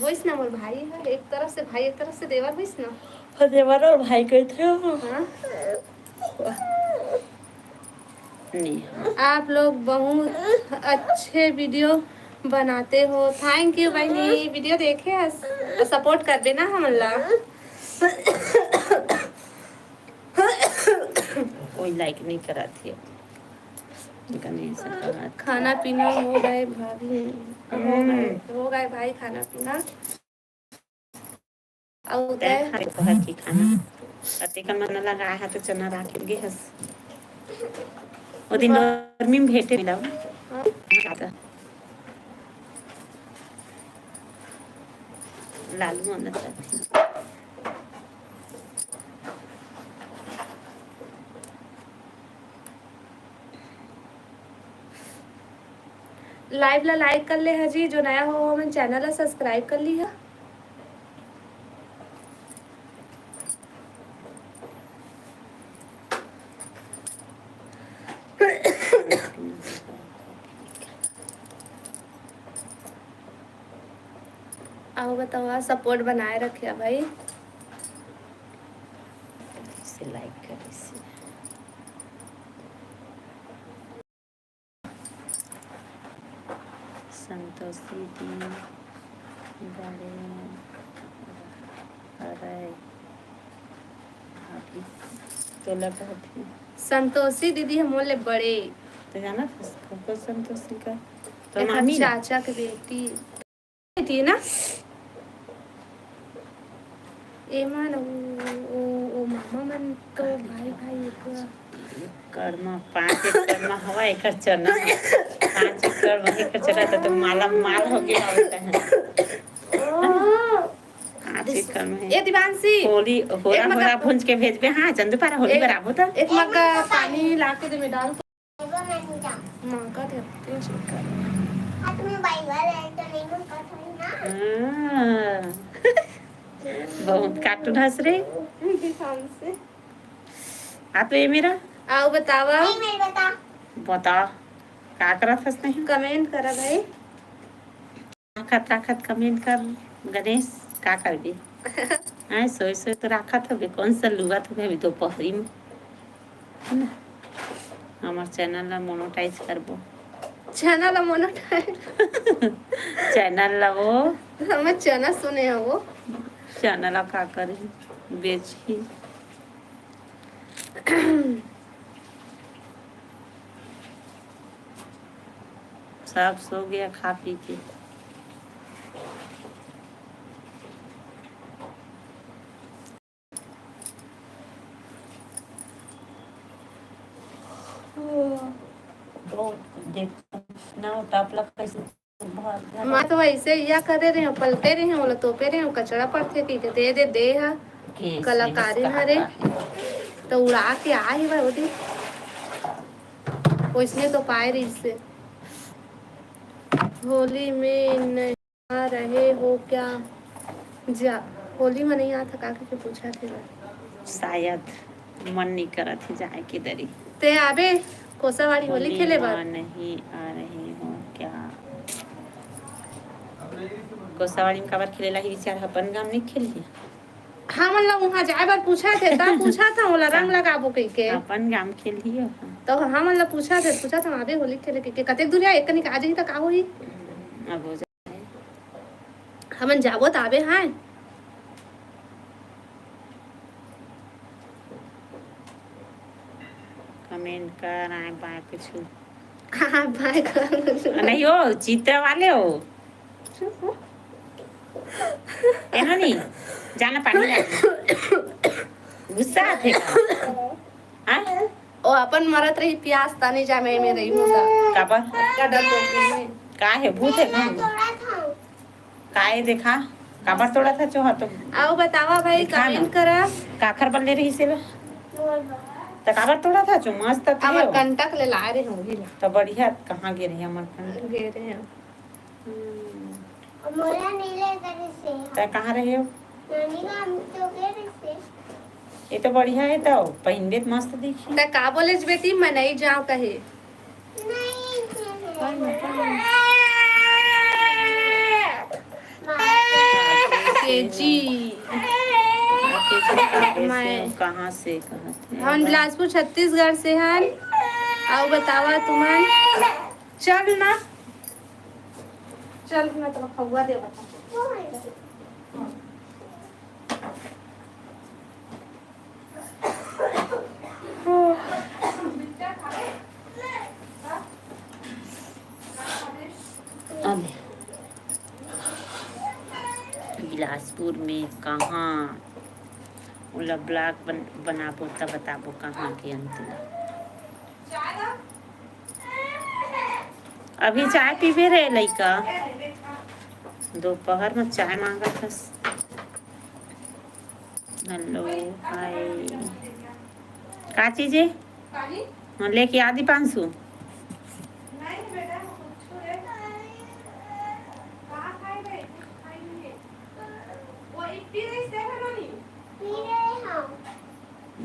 होइस ना मोर भाई है, एक तरफ से भाई, एक तरफ से देवर होइस ना। हाँ, देवर और भाई कहते हो। हाँ। नहीं। आप लोग बहुत अच्छे video बनाते हो। Thank you बहिनी, video देखे हस, support करबे ना हमन ला। कोई like नहीं करात हे। गणेश का हाथ। खाना पीना हो गए भाभी, हो गए, हम्म। हो गए भाई खाना पीना। अउ तै तै? खा ले तोहर की खाना। अतेकन मन लगा है तो चना राख के गे हस। ओ दिन हाँ। गर्मी में भेटे मिला। हाँ। लालू मन। Live ला like कर ले हा जी, जो नया हो हमन channel ला subscribe कर ली हा। अउ बतावा, support बनाए रखिया भाई। से like करे से। संतोषी दी बड़े हरय भाभी, तोला कहत हे। संतोषी दीदी ह मोर ले बड़े। तो जानत हस, को संतोषी का? तो एकर मामी ना? चाचा के बेटी। बेटी ना? एमन ओ, ओ, ओ मामा मन तो भाई, भाई एक। एकड़ म, पाँच एकड़ म हवा, एकर चना। पाँच एकड़ म एकर चना, त तो माला माल हो गया होता है। पाँच एकड़ म है। ए दिवांशी, होली, होरा, एक मत होरा भूंज के भेजबे। हाँ, चंदू पारा होली एक, बर आबो त। एक मग पानी ला के दे में डाल। मांगत हे, तेल छिड़का। हाथ में बाई वाला है, तो नहीं मांगत है ना। हाँ। बहुत cartoon हंस रे। दिखान से। आ तो ये मेरा। आओ बतावा। नहीं, मैं बता। बता। का करत हस नहीं? Comment करा भाई। राखत, राखत comment कर गणेश, का करबे? आय, सोए, सोए तो राखत होबे, कौन सा लुआ तो अभी दोपहरी में, है ना? हमर channel ला monetize करबो। Channel ला monetize? Channel ला वो। हमर चना सुने हो वो। Channel ला का करही? बेचही। सब सो गया खा पी के। बहुत देख ना, टप लग कैसे बहुत ज्यादा। माँ तो ऐसे या करे रहे हो, पलटे रहे हो, ओला तोपे रहे हो, कचरा पड़थे कि दे दे दे हा। कैसे कलाकारी हरे। तो उड़ा के आ ही भाई ओदी। ओइसने तो पाए रहिस से। होली में नहीं आ रहे हो क्या? जा, होली में नहीं आता का करके पूछा थे। शायद मन नहीं करत हे जाए के दरी। ते आबे कोसावाड़ी होली होली खेले बर? नहीं आ रहे हो क्या? कोसावाड़ी में काबर खेले ला ही विचार अपन गाम नहीं खेल लिया। हमन ला उहाँ जाए बर पूछा थे, ता पूछा था ओला रंग लगाबो कहिके। अपन गाम खेल लियो। तो हमन ला पूछा थे, पूछा था आबे होली खेले कहिके। कतेक दूर है, एक कनिक आ जाही त का होही? अब हो जाए। हमन जाबो त आबे हाँ। Comment कर आए बाय कुछ। हाँ, बाय कर। नहीं हो, चित्रा वाले हो। एनो नहीं, जाना पानी ला। गुस्सा आथे का? हाँ? ओ अपन मरत रही प्यास, तानी जा मैं में रही मुदा। काबर? का डर तो नहीं। का है, भूत है का? का है देखा? काबर तोड़ा था चोहा तो? आओ बतावा भाई, दिखा ना। Comment करा। काखर बल्ले रही से ला? त काबर तोड़ा था चो? मस्त था हमर यो। कंटक ले ला रहे हो ही ला। त बढ़िया, कहाँ गे रही हमर कंटक? गे रहे हो। हम्म। मोला नीले करे से। तै कहाँ रहे हो? नानी का हम तो गए रहे से। ये तो बढ़िया है तो, पहिनबे त मस्त दिखी। तै का बोले बेटी, मैं नहीं जाऊँ कहे। नहीं, नहीं। केजी। केजी कहाँ से? मैं कहाँ से, कहाँ से? हम बिलासपुर छत्तीसगढ़ से हन। आओ बतावा तुमन। चल ना। चल, मैं तोला खौआ देवत हूँ। अब बिलासपुर में कहाँ ओला vlog बन-, बनाबो त बताबो कहाँ के अंत ला। अभी चाय पीबे रे लइका, दोपहर में चाय मांगत हस। Hello, hi। का चीज है? हाँ, लेके आ दीपांशु।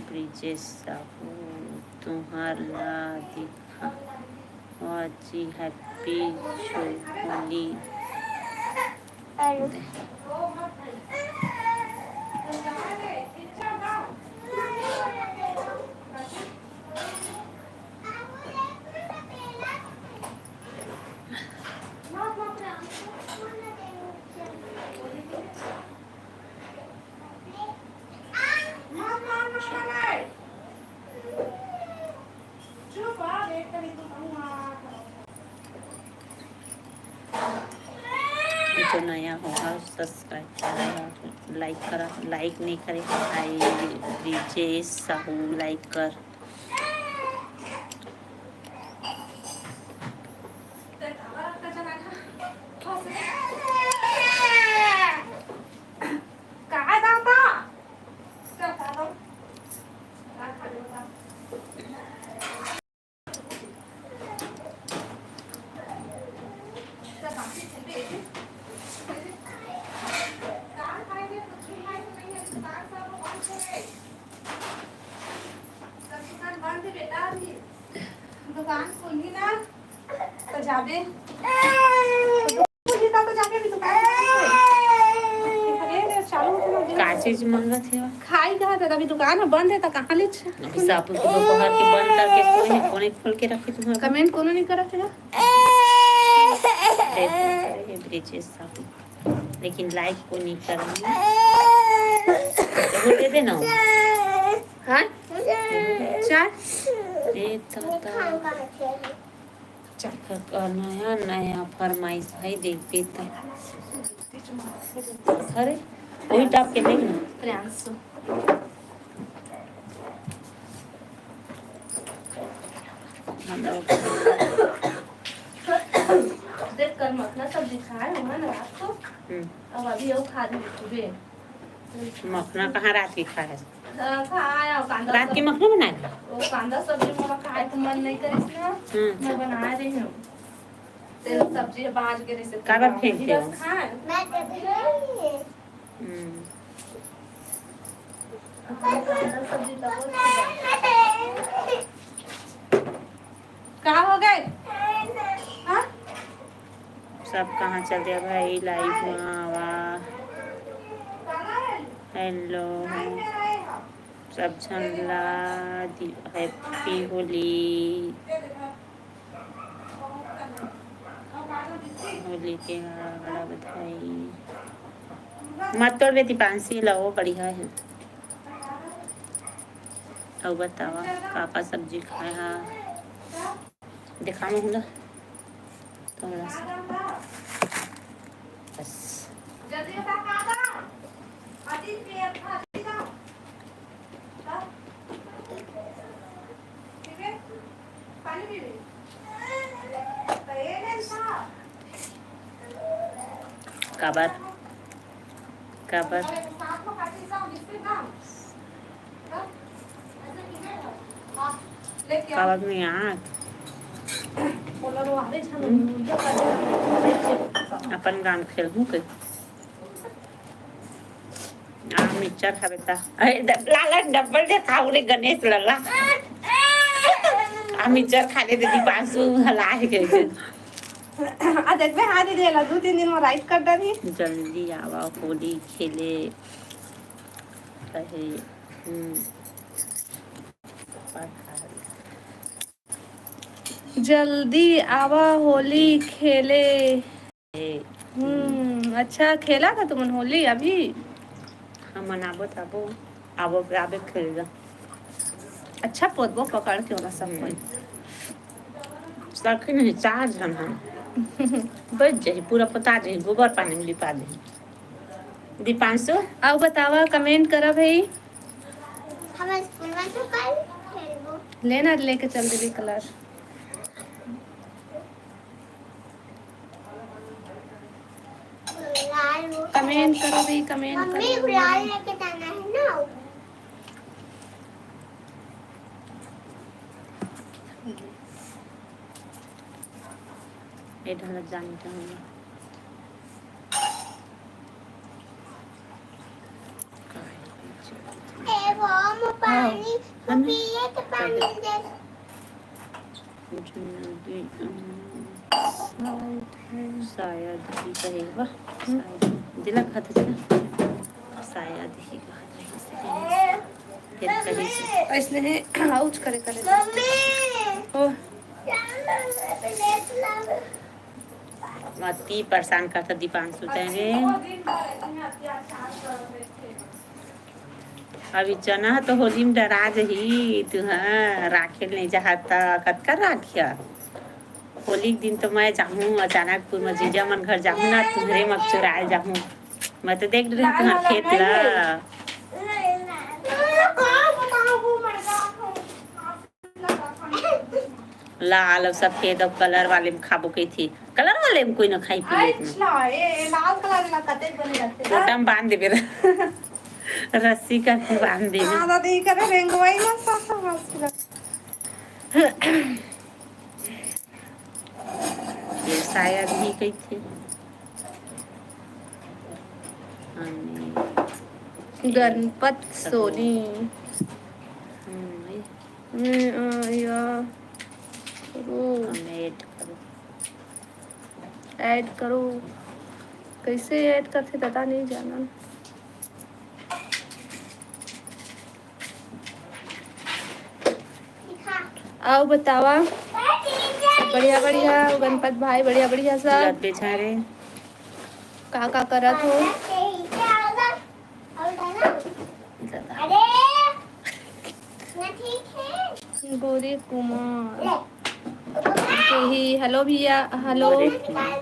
ब्रिजेश साहू, तुंहर ला दिखा। वाची, happy होली। जो नया होगा, सब्सक्राइब करा, लाइक करा, लाइक नहीं करे, भाई ब्रिजेश साहू, लाइक कर। दुकान खोलही ना, तो जाबे। खुली तब तो जाके अभी दुकान खोलही। अरे, अरे, चालू होते ना, का चीज मांगत हे? खाई कहाँ था? अभी दुकान है, बंद है, तो कहाँ ले छ-, अभी साबुन के दोपहर के बंद करके कोई है, कोने खोल के रखे तुम्हारे? कमेंट कोनो नहीं करत है। दे दे, ये ब्रिजेश साहू। लेकिन लाइक को नहीं करना। तो वो दे देना। हाँ? चाय? ए, दादा। चल। नया, नया फरमाइश भाई, देखबे त। अरे, वही टाप के देख ना। प्रियांशु। देख, कल मखना सब्जी खाए हुआ ना रात को। हम्म। अब अभी वो खा रही सुबह। मखना कहाँ रात की खाए? हाँ, खाए, और कांदा रात की सब-, मखना बनाए? वो कांदा सब्जी मोला खाए तो मन नहीं करिस ना। हम्म। मैं बना रही हूँ। तेल सब्जी बाज के नहीं से काबर फेंकते हो? बस खाए। मैं कभी नहीं। हम्म। कांदा सब्जी तो बहुत का हो गए? हाँ? सब कहाँ चल दिया भाई? लाइव में आवा। हेलो, सब झन ला दि-, हैप्पी होली। होली के बड़ा बधाई। मत तोड़बे दीपांशी ला, वो बढ़िया है। अउ बतावा, का का सब्जी खाए हा? देखा महूँ ला थोड़ा सा। बस। काबर? काबर? काबर में यार? अपन गान खेलहूँ के? आ, मिक्सचर खाबे ता। अरे, ड-, लाला डबल दे खाऊ रे गणेश लाला। आ, मिक्सचर खा ले दीदी पासू हला है के। आ, देखबे, हाँ दीदी, एला दू तीन दिन में राइट कर डाली। जल्दी आवा, होली खेले रहे। हम्म। जल्दी आवा, होली खेले। हम्म, अच्छा, खेला था तुमन होली अभी? हमन आबो त आबो, आबो, आबे खेल जा। अच्छा, पोतबो पकड़ के ओला सब कोई। हम्म। सखी नहीं, चार झन हम। बच जाही, पूरा पोता जाही, गोबर पानी में लिपा जाही। दीपांशु? अउ बतावा, कमेंट करा भाई। हम स्कूल में तो कल खेलबो। लेना, लेके चल देबे कलर। कमेंट करो भाई, कमेंट करो। मम्मी, गुलाल लेके जाना है ना। ए ढलक जाने का होगा। ए, वो हम पानी, हाँ। वो पिए के पानी दे। कुछ नहीं, अभी, अम, शायद ही कहे बा। शायद। दिला खात है ना? शायद ही कहत रही से। फिर कहीं से। ऐसने है, आउच करे, करे। ओ। अति परेशान करता दीपांशु तैं रे। अभी चना ह तो होली में डरा जही, तू ह राखे ल नहीं जाहा त कतका राखिया। होली के दिन तो मैं जाहूँ अचानकपुर में, जीजा मन घर जाहूँ ना, तुम्हरे म चुराए जाहूँ। मैं तो देख रही तुहार खेत ला। लाल अउ सफेद अउ कलर वाले में खाबो कहिथे। कलर वाले में कोई ना खाई पी लेत ना। अच्छा, ए, ए, लाल कलर ला कतेक बने रथे। कोटा में बांध देबे ला। रस्सी करके बांध देबे। आधा दे करे रेंगवाई ला, सा, सा, सा, सा। ये शायद ही कहिथे। अने गणपत सोनी। हम्म, ये। हम्म, अ, या। करो। हमें ऐड करो। ऐड करो। कैसे ऐड करथे दादा, नहीं जानन। अउ बतावा, बढ़िया बढ़िया गणपत भाई, बढ़िया बढ़िया सब। लत बिछा रे। का का करत हो? गोरी कुमार। ही, हेलो भैया, हेलो। गोरी कुमार।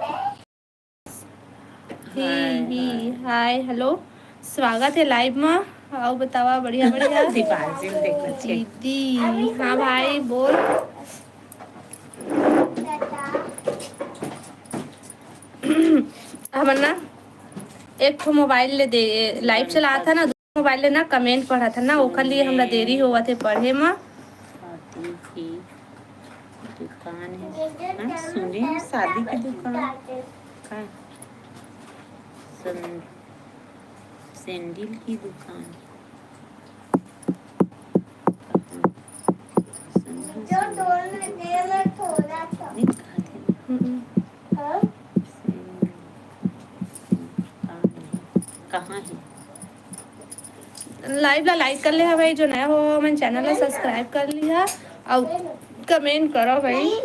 ही, हाय, ही, हाय। हाय, हेलो, स्वागत है लाइव में। अउ बतावा, बढ़िया, बढ़िया। दीपांशु देखना चाहिए। दीदी, हाँ भाई, बोल। हमन ना एक ठो मोबाइल ले दे, लाइव चलात हन ना, दू मोबाइल ले ना कमेंट पढ़त हन ना, ओकर लिए हमरा देरी होवत हे पढ़े म। शादी की दुकान है। हाँ, सुने हैं, शादी की दुकान। का? सन-, सैंडल की दुकान। कहाँ? सुने हैं, सैंडल की दुकान। नहीं, कहाँ थे? हम्म। सैंडल की दुकान है। कहाँ है? लाइव ला लाइक कर ले हा भाई, जो नया हो हमन चैनल ला सब्सक्राइब कर लिहा अउ कमेंट करो भाई।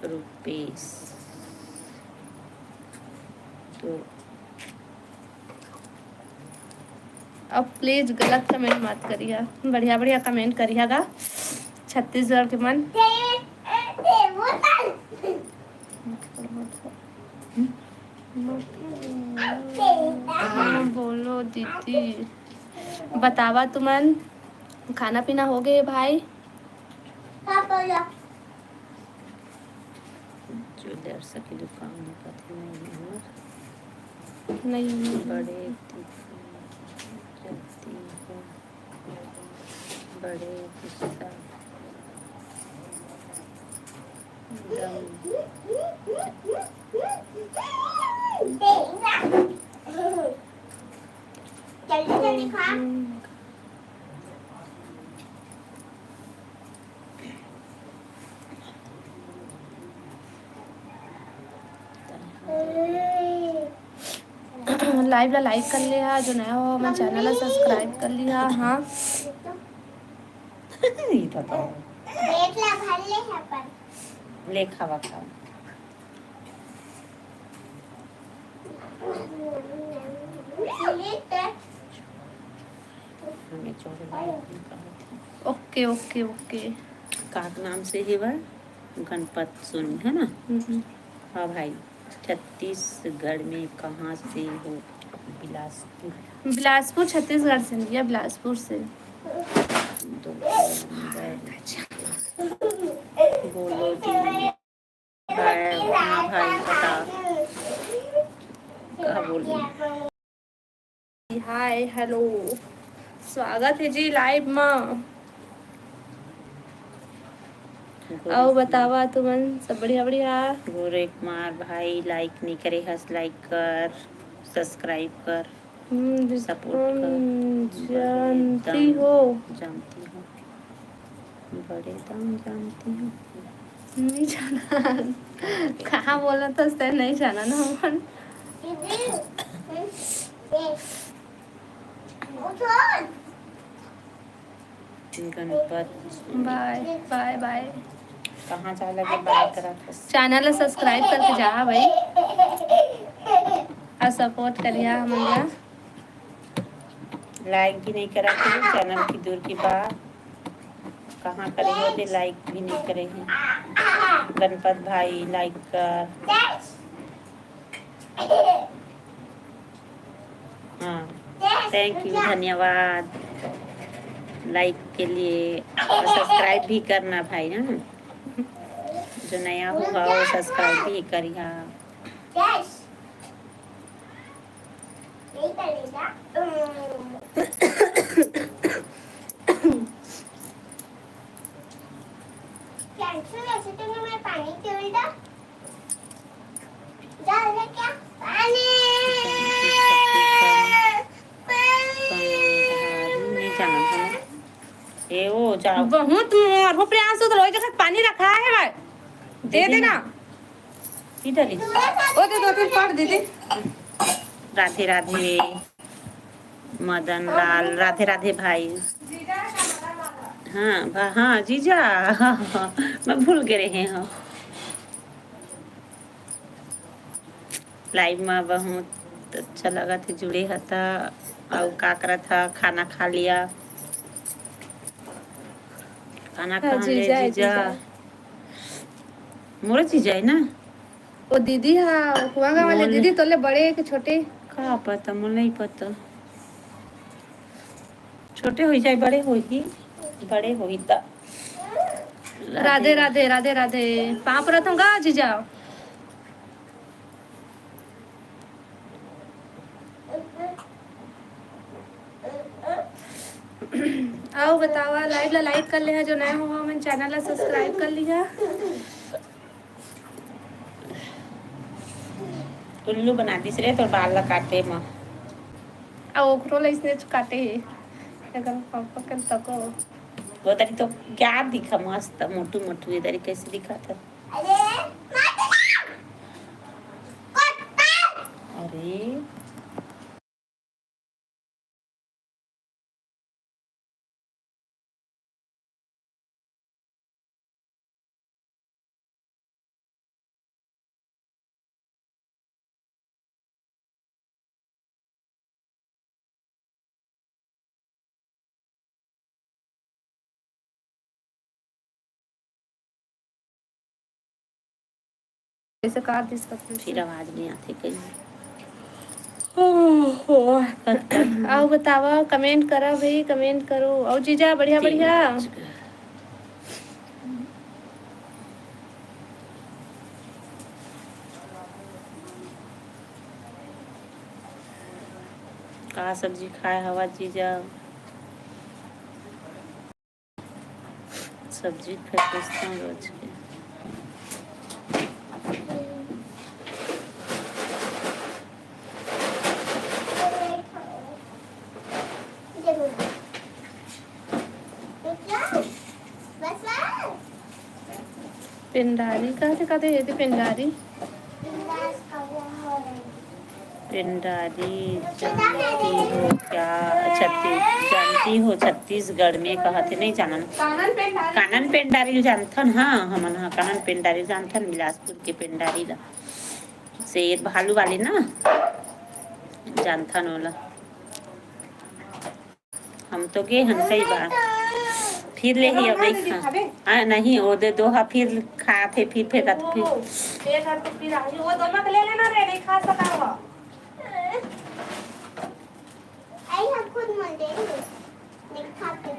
रुपेश। तो अब प्लीज गलत कमेंट मत करिहा, बढ़िया बढ़िया कमेंट करिहा गा छत्तीसगढ़ के मन। हाँ, बोलो दीदी, बतावा तुमन खाना पीना हो गए भाई? ज्वेलर्स की दुकान है, कथे नहीं है। नहीं। बड़े दुकान चलती है, बड़े गुस्सा। जल्दी जल्दी खा। लाइव ला लाइक कर ले हा, जो नया हो हमर चैनल ला सब्सक्राइब कर लिहा। हाँ। ई तो तो। पेट ला भर ले हा अपन। ले खावा खावा। ओके, ओके, ओके। का नाम से हे बा? गणपत सोनी, है ना? हम्म। हाँ भाई, छत्तीसगढ़ में कहाँ से हो? बिलासपुर। बिलासपुर, छत्तीसगढ़ से नहीं है, बिलासपुर से। दो नंबर। बोलो जी। भाई, हाँ भाई, बता। का बोली? हाय, हेलो, स्वागत है जी लाइव में। अउ बतावा तुमन सब बढ़िया, बढ़िया? गोरे कुमार भाई, लाइक नहीं करे हस, लाइक कर, सब्सक्राइब कर। हम्म, सपोर्ट कर। जानती हो। जानती हो। बड़े दाम जानती हो। नहीं जाना। कहाँ बोला था, उसने नहीं जाना ना हमन। गणपत। बाय, बाय, बाय। कहाँ जा लगे बाय करत हस? Channel ला subscribe करके जा भाई, अउ support करिया हमन ला। Like भी नहीं करत हे, channel की दूर की बात। कहाँ करे हो दे, like भी नहीं करे हे। गणपत भाई, like कर। हाँ, thank you, धन्यवाद like के लिए। और subscribe भी करना भाई, हाँ, जो नया होगा वो subscribe भी करिहा। पानी। नहीं जाना है। ए, ओ, जाओ। बहुत मोर हो प्रियांशु, तो रोज देखत पानी रखा है भाई। दे दे देना। ना। की डाली? ओ दे, दो तीन पढ़ दे दे। राधे राधे। मदन लाल, राधे राधे भाई। हाँ, भा-, हाँ, जीजा। मैं भूल गए रहे हूँ। Live में बहुत अच्छा लगा थे, जुड़े हता। अउ का करत हा? खाना खा लिया? खाना हाँ, खा ले जीजा, जीजा। जीजा। मोर जीजा है ना? ओ दीदी हा, कुआंगा वाले मोर दीदी तोले बड़े के छोटे? का पता, मोर नहीं पता। छोटे होई जाए, बड़े होही, बड़े होही त। राधे, राधे, राधे, राधे। पाँव परत हूँ गा जीजा। अउ बतावा, live ला like कर ले हा, जो नया हो हमन channel ला subscribe कर लिहा। उल्लू बना दिस रे तोर बाल ला काटे म। अउ ओकरो ला इसने काटे हे। एकर पापा के तको। वो तरी तो क्या दिखा मस्त, मोटू मोटू, ये तरी कैसे दिखा था? अरे, अरे। ऐसे काट दिस कथन। फिर आवाज नहीं आते कहीं। ओहो। अउ बतावा, comment करा भाई, comment करो। अउ जीजा, बढ़िया, ठीक बढ़िया। का सब्जी खाए हवा जीजा? सब्जी फेर पूछता हूँ रोज के। पेंडारी कहाँ से कहते हैं? ये तो पेंडारी। पेंडारी जानती हो क्या? छत्तीस, जानती हो छत्तीसगढ़ में कहत हे, नहीं जानन। कानन पेंडारी। कानन पेंडारी जानथन, हाँ, हमन हा कानन पेंडारी जानथन, बिलासपुर के पेंडारी ला। शेर भालू वाले ना, जानथन ओला। हम तो गे हन कई बार। फिर ले ही अब नहीं खा। हाँ, नहीं, वो दे दो हा, फिर खाथे, फिर फेंकत, फिर। ओ, एक हाथ तो फिर आही। वो दोनों के ले लेना रे, नहीं खा सका हो। आई हम खुद मन दे। नहीं खा के।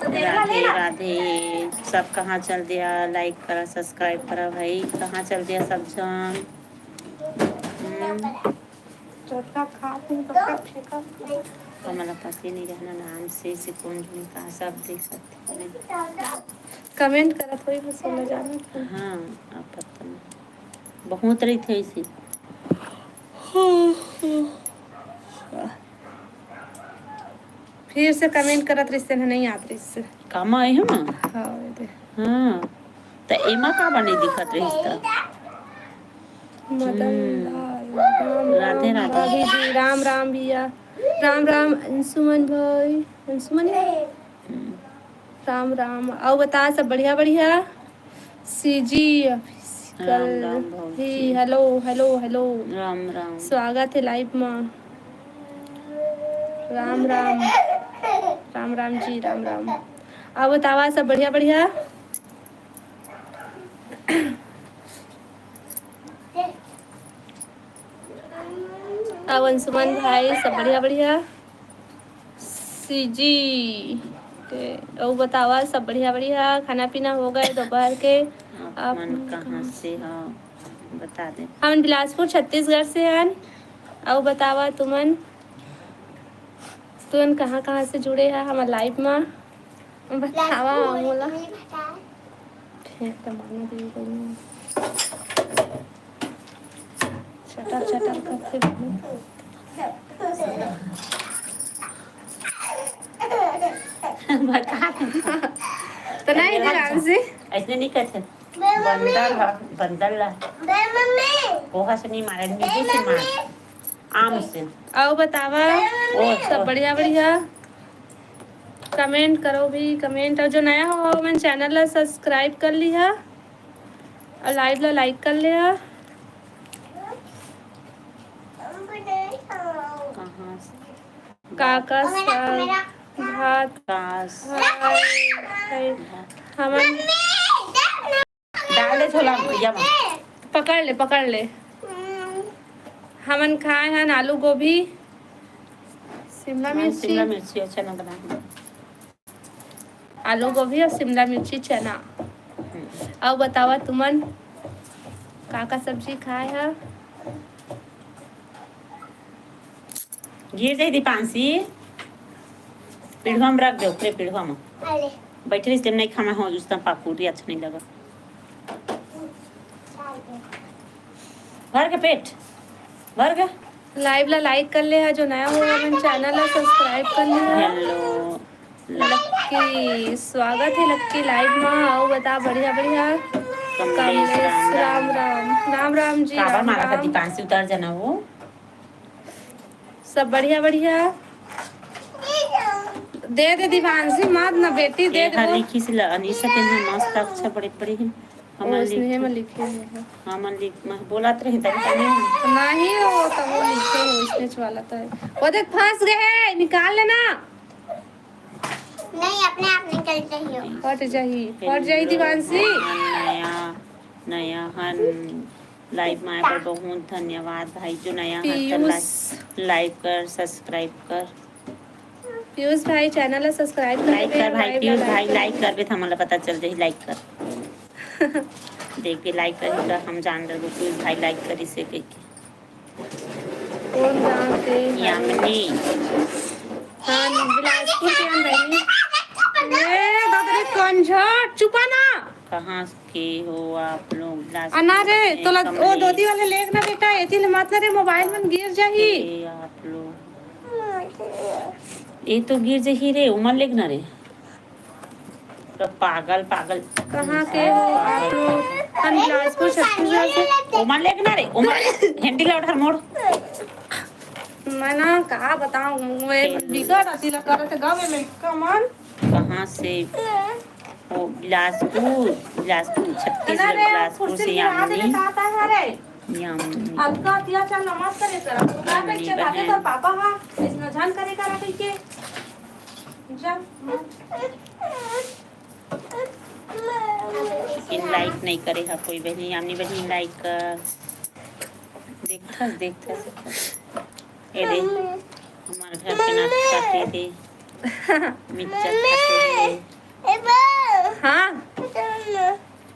तो देख ला, राधे ले ला। राधे, सब कहाँ चल दिया? Like करा, subscribe करा भाई, कहाँ चल दिया सब जन? हम्म। चोटका खा तुम तो सब फेंका। हमला पति नहीं रहना नाम से, से कौन झुमका सब देख सकते हैं। Comment करत होई, बस समझ आना। हाँ, आप पता नहीं। बहुत रही थे इसी। फिर से comment करत रिहिस, नहीं आत रिहिस। काम आए हम? हाँ, ये दे। हाँ, त एमा का बने दिखत रहिस त? मदन हम्म। लाल, राम राधे राम राधे। भाभी जी, राम राम भैया, राम राम अंशुमन भाई, अंशुमन है? हम्म। राम राम। अउ बता, सब बढ़िया बढ़िया? सीजी ऑफिशियल राम राम भाई। Hello hello hello. Ram Ram. स्वागत है लाइव में। राम राम। राम राम जी, राम राम। अउ बतावा, सब बढ़िया बढ़िया? अउ अंशुमन भाई, सब बढ़िया बढ़िया? सीजी के। अउ बतावा, सब बढ़िया बढ़िया? खाना पीना हो गए दोपहर के? आप आप मन मन कहाँ कहाँ से हो, बता दे। हमन बिलासपुर छत्तीसगढ़ से हन। अउ बतावा तुमन, तुमन कहाँ कहाँ से जुड़े हा हमर लाइव मा? बतावा मोला। फेंक त मारना दीदी को। चटर चटर करथे। बता। त नहीं अरे, दिलांशी। ऐसने नहीं कहते। बंदर ह, बंदर ला। कोहा से नहीं मारे, नींबू से मार। आम से। अउ बतावा, ओ, सब ओ। बढ़िया बढ़िया? कमेंट करो भी, कमेंट। अउ जो नया हो, हमन चैनल ला सब्सक्राइब कर लिहा अउ लाइव ला लाइक कर लिहा। कहाँ से? काका साग भात कास। हाय, हाय। हमन डाल दे छोला भुजिया में। पकड़ ले, पकड़ ले। हमन खाए हन आलू गोभी, शिमला हाँ, मिर्ची। शिमला मिर्ची अच्छा ना बना। आलू गोभी अउ शिमला मिर्ची, चना। हम्म। अउ बतावा तुमन का का सब्जी खाए ह? गिर जाही दीपांशी, पीढ़वा में रख दे, ओकरे पीढ़वा में। अरे। बैठे रहिस, तेम नहीं खाना हो, उस तरह पापूरी अच्छा नहीं लगा। भर के पेट, भर के। लाइव ला लाइक कर ले हा, जो नया हो हमन चैनल ला सब्सक्राइब कर ले हा। हेलो। लक्की, स्वागत है लक्की लाइव मा। अउ बता, बढ़िया बढ़िया? कमलेश, कमलेश, राम राम। राम राम, राम राम जी, काबर राम मारा था राम। दीपांशी, उतर जाना वो। सब बढ़िया बढ़िया? दे दे दीपांशी, मत ना बेटी, दे ए दे हर वो। लिखी से ल-, अनीसा के यहाँ मस्त अक्षर बड़े बड़े हैं। हमन ओसने लिख-, में लिखे हुए हैं। हमन लिख-, मैं बोलत रही तब तनी। नहीं, वो तो वो लिखे हैं, इसने वाला तो है। वो देख, फंस गए हैं, निकाल लेना। नहीं, अपने आप निकल जाही। फट जाही, फट जाही दीवांशी। नया, नया हन। लाइव में आए बर बहुत धन्यवाद भाई, जो नया हन त पीयूष। लाइ-, लाइव कर, सब्सक्राइब कर। पीयूष भाई, चैनल ला सब्सक्राइब कर लाइक दे, कर भाई, लाइव पीयूष ला भाई, लाइक लाइक कर। करबे त हमन ला पता चल जाही, लाइक कर। देख के लाइक करही त हम जान डरबो, पीयूष भाई लाइक करिस हे कहिके। कौन गाँव के हरे? यामिनी। हाँ, बिलासपुर के हम बहिनी। ए, बाप रे, कंझट, चुपा ना। कहाँ के हो आप लोग? बिलासपुर अना रे, के तोला ओ कमलेश धोती वाले लेग ना बेटा, एती ले मत ना रे, मोबाइल मन गिर जाही। के आप लोग? ए तो गिर जाही रे, उमन लेग ना रे। तो पागल, पागल। कहाँ के हो आप लोग? हम बिलासपुर, छत्तीसगढ़ से। ओमन लेग ना रे, ओमन। हैंडल ला उधर मोड़। मैं ना का बताऊं, वो एक बिगड़ अति ला करत गाँव में कमन। कहाँ से? ओ, बिलासपुर, बिलासपुर, छत्तीसगढ़, अरे, बिलासपुर कुर्सी से में आके यामिनी। बैठाता है रे। यामिनी। अतका अत्याचार न मत करे करा। तू का यामिनी बच्चे खाते बहन। तोर पापा हा, इसने झन करे करा कहिके। जा। लेकिन लाइक नहीं करे हा कोई बहनी, यामिनी बहनी लाइक कर। देखथस, देखथस। ए दे, हमार घर के नाच काटे दे। मिर्चा खाते हुए। हाँ।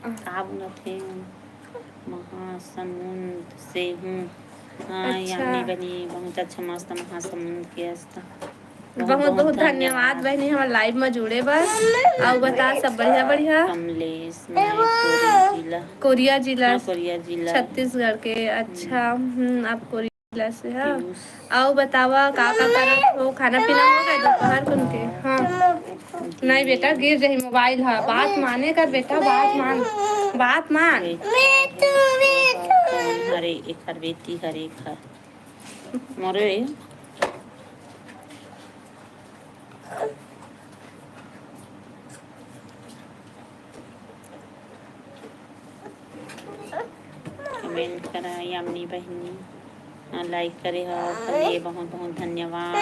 का बोलत हे? महासमुंद से हूँ। हाँ, अच्छा। यामिनी बनी, बहुत अच्छा, मस्त महासमुंद के रास्ता। बहुत, बहुत बहुत धन्यवाद बहनी, हमर लाइव में जुड़े बर। अउ बता, सब बढ़िया, बढ़िया? कमलेश, मैं कोरिया जिला। कोरिया जिला। हाँ, कोरिया जिला। छत्तीसगढ़ के, अच्छा, हम्म। हम्म, आप कोरिया लस, हाँ। पीयूष। अउ बतावा, का का करत हो? खाना पीना हो गए दोपहर कुन के? हाँ। नहीं बेटा, गिर जाही मोबाइल ह। बात माने कर बेटा, बात मान, बात मान। हरे, एखर बेटी हरे, एखर। मोरे। कमेंट करा यामिनी बहिनी, हाँ, लाइक करे हो, ओकर लिए बहुत बहुत धन्यवाद।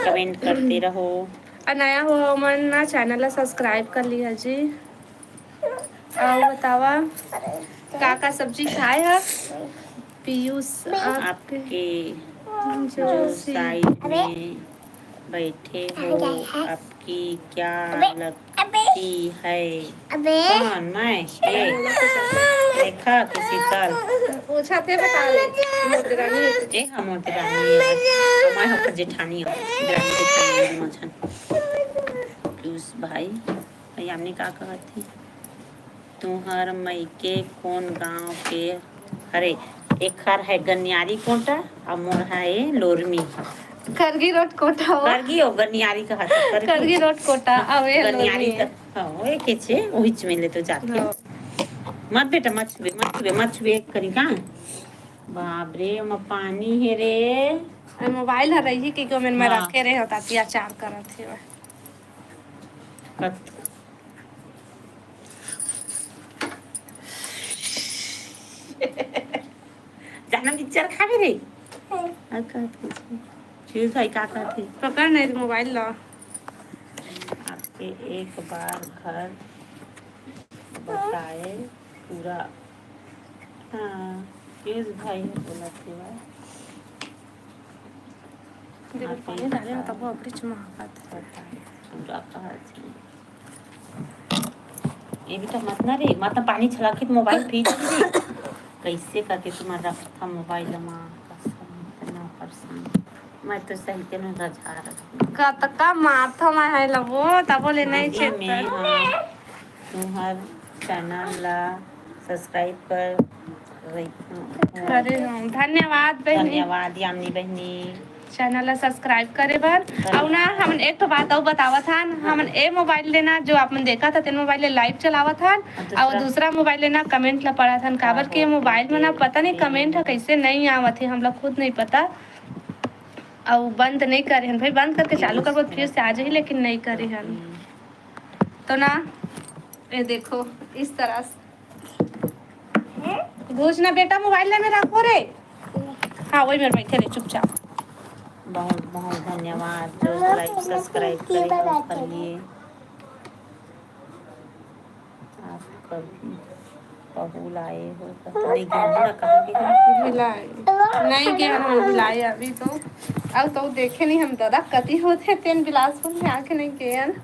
कमेंट करते रहो। अउ नया हो मन ना, चैनल ला सब्सक्राइब कर लिहा जी। अउ बतावा, का का सब्जी खाए ह पीयूष? आपके आपके जो जो सी- साइड में बैठे हो, आपकी क्या लगती है? कौन? मैं? ये? देखा किसी कल। पूछा थे, बता ले। मोर देरानी है। ए, हाँ, मोर देरानी है। मैं ओकर जेठानी हूँ। देरानी जेठानी मझन। पीयूष भाई, यामिनी का कहत थी? तुहर मइके कोन गांव के हरे? एखर है गनियारी कोटा, अउ मोर है ये लोरमी। करगी रोड कोटा हो। करगी अउ गनियारी कहा था, करगी। करगी रोड कोटा, अउ ये गनियारी लोरमी। त-, हाँ, वो एक ही छे, वही च मिले तो जाके। हाँ। मत बेटा, मत छुबे, मत छुबे, मत छुबे, एक करी का? बाप रे, ओमा पानी हे रे। अरे, मोबाइल हर रही कि ओमेन में हाँ। रखे रहे हो, ताकि अचार करत हे। कत- जाना पिक्चर खाबे रे। हाँ। अउ का कहत हे? फिर भाई का कहत हे? पकड़ नहीं रे मोबाइल ला। आपके एक बार घर बताए पूरा। हाँ, पीयूष भाई बोला थे भाई। देखो, आपके पानी एक डाले हो, बार तब वो अबड़ी चुमा हाथ। बताए पूरा कहा थी। ये भी तो मत ना रे, मत ना पानी छलक के मोबाइल पी जाही रे। कैसे करके तुम्हारा रखा मोबाइल मा, कसम, इतना परेशान। मैं तो सही के में रजा रखी। कतका माथा में है लबो, तबो ले नहीं दीदी, मैं, चेतन। हाँ, तुम्हार चैनल ला सब्सक्राइब कर रही हूँ। करे हूँ। धन्यवाद बहिनी। धन्यवाद यामिनी बहिनी। चैनल ला सब्सक्राइब करे बर। अउ ना, हमन एक ठो बात अउ बतावत हन, हाँ। हमन ए मोबाइल ले ना, जो आप मन देखत हव, तेन मोबाइल ले लाइव चलावत हन, अउ दूसरा दूसरा मोबाइल ले ना कमेंट ला पढ़त हन, काबर हाँ, के हो, मोबाइल में ना ठीक, पता नहीं ठीक। कमेंट ह कैसे नहीं आवत हे, हमला खुद नहीं पता। अउ बंद नहीं करे हन भाई, बंद करके चालू करबो, फिर से आ जाही, लेकिन नहीं करे हन। हम्म। तो ना, ये देखो, इस तरह से घुस ना बेटा, मोबाइल लेने रखो रे। हाँ, वही मेरे बैठे रहे चुपचाप। बहुत बहुत धन्यवाद जो लाइव सब्सक्राइब करे हो ओकर लिए। आप कभी पहुल आए हो, कहाँ नहीं गए हो ना, कहाँ गए हो? भिलाई। नहीं गए हम भिलाई अभी तो। अब तो देखे नहीं हम दादा कति होते तेन बिलासपुर में आके नहीं गए हैं।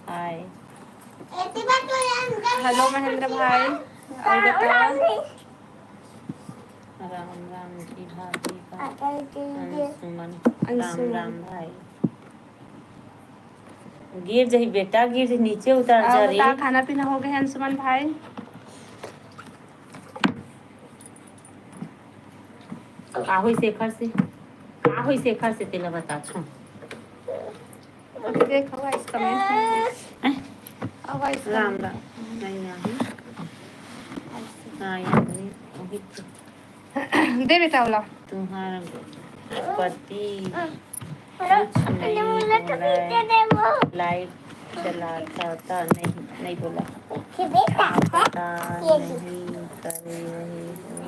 हाय। हेलो महेंद्र भाई, अउ बताओ। राम राम जी भाभी का अंशुमन। राम अंशुमन। राम भाई। गिर जाही बेटा, गिर जाही, नीचे उतर जा रे। बता, खाना पीना हो गए अंशुमन भाई? का होइस एखर से? का होइस एखर से, तेला बता छो। अभी देख, हवा इसका मैं। हैं? हवा इसका राम मैं। राम। नहीं, नहीं। हाँ, यार, नहीं। अभी तो दे बेटा वाला। तुम्हार पति कुछ नहीं बोला, लाइट चला था, था नहीं, नहीं बोला। पता नहीं करे रहे हो।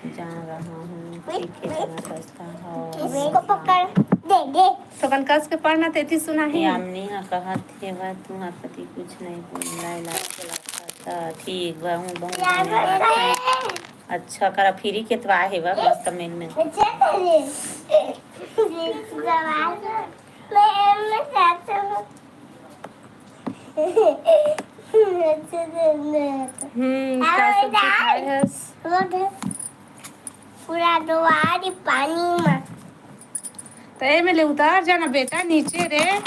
जा रहा हूँ, ठीक है, जाना सस्ता हो। इसको पकड़, दे, दे। तो कन कस के पढ़ना, तेती सुना ही। यामिनी हा कहत हे, बा तुम्हार पति कुछ नहीं बोला, लाइट चला था, था, ठीक बा, हूँ बहुत धन्यवाद। अच्छा करा, फ्री के तो आहे बा, मस्त मेल में। हम्म, का सब्जी खाए हस? पूरा दुआरी पानी में। तो ए में ले उतार जाना बेटा नीचे रे।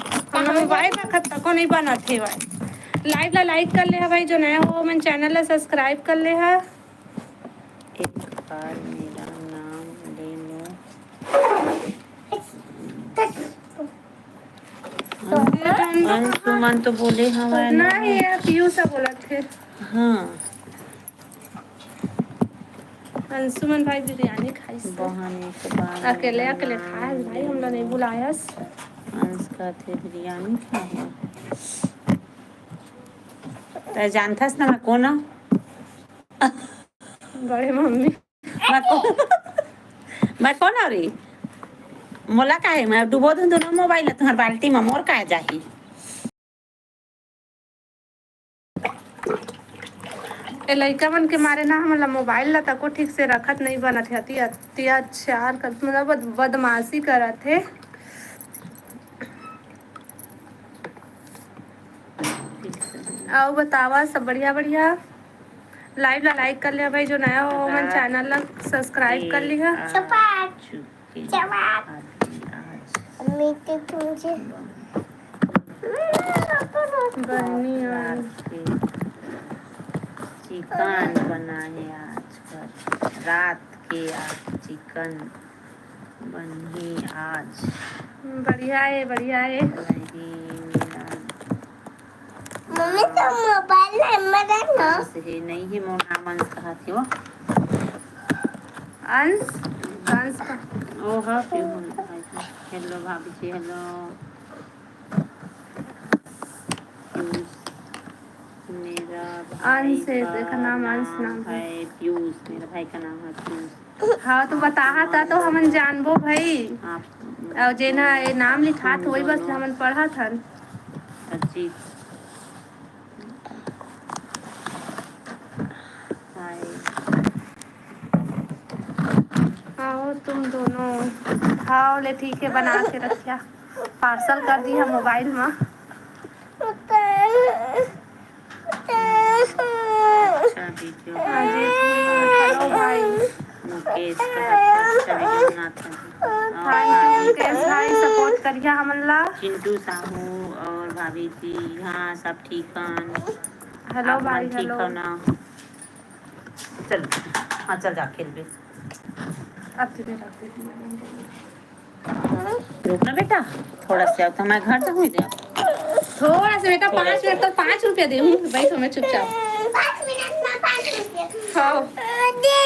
मोबाइल रखत तको नहीं बनत हे भाई। लाइव ला लाइक कर ले हा भाई, जो नया हो मन चैनल ला सब्सक्राइब कर ले हा। एक बार मेरा नाम ले लो। अंशुमन तो बोले हवय ना। नहीं, ये पीयूष बोलत हे। हाँ। अंशुमन भाई बिरयानी खाइस। बहन एक बार अकेले, मेरा अकेले नाम खाए भाई, हमला नहीं बुलायस। अंश कहथे बिरयानी खाए। त जानथस ना मैं कोन हूँ? बड़े मम्मी। मैं कोन, मैं कोन हूँ रे? मोला काहे, मैं डुबो दूँ दोनों मोबाइल ला तुहर बाल्टी में, मोर काहे जाही? ए लइका मन के मारे ना हमन ला मोबाइल ला तको ठीक से रखत नहीं बनत हे। अति अत्याचार कर, मतलब बद-, बदमाशी करत हे। अउ बतावा सब बढ़िया बढ़िया। लाइव ला लाइक कर लिया भाई, जो नया हो मन चैनल ला सब्सक्राइब कर लिया। चपाट। चपाट। आज मीठे तुझे। बहनी आज। रात के चिकन बना है आज का, रात के आज चिकन बनही आज। बढ़िया है, बढ़िया है। नहीं, मेरा मम्मी तो मोबाइल नंबर है ना? अंश है, नहीं है, मोर नाम अंश कहा थी वो। अंश, अंश का। ओ हाँ, क्यों हो? हेलो भाभी जी, हेलो। पीयूष, मेरा भाई अंश है, का देखा नाम अंश नाम नाम है। है पीयूष, मेरा भाई का नाम है पीयूष। हाँ, तो बताहा था तो हमन जानबो भाई। आप अउ जेन ह ए नाम लिखात होई, बस हमन पढ़त हन। अजीत। हाय। आओ तुम दोनों। हाँ, ले ठीक है, बना के रखिया। पार्सल कर दी है मोबाइल में। अच्छा वीडियो। अजीत, हेलो भाई। मुकेश का अच्छा वीडियो बनाता है। हाँ, मुकेश भाई सपोर्ट करिया हमन ला। चिंटू साहू और भाभी जी, हाँ, सब ठीक हन। हेलो आप भाई, मन ठीक हेलो। हो ना? चल, हाँ, चल जा खेलबे। अब तुझे रख देती हूँ। रुक ना बेटा, थोड़ा सा, तो मैं घर जाऊँ दे। थोड़ा सा बेटा, थोड़ा पाँच सा। मिनट तो पाँच रुपया दे हूँ, बैठो मैं चुपचाप। पाँच मिनट में पाँच रुपया। हाँ। दे।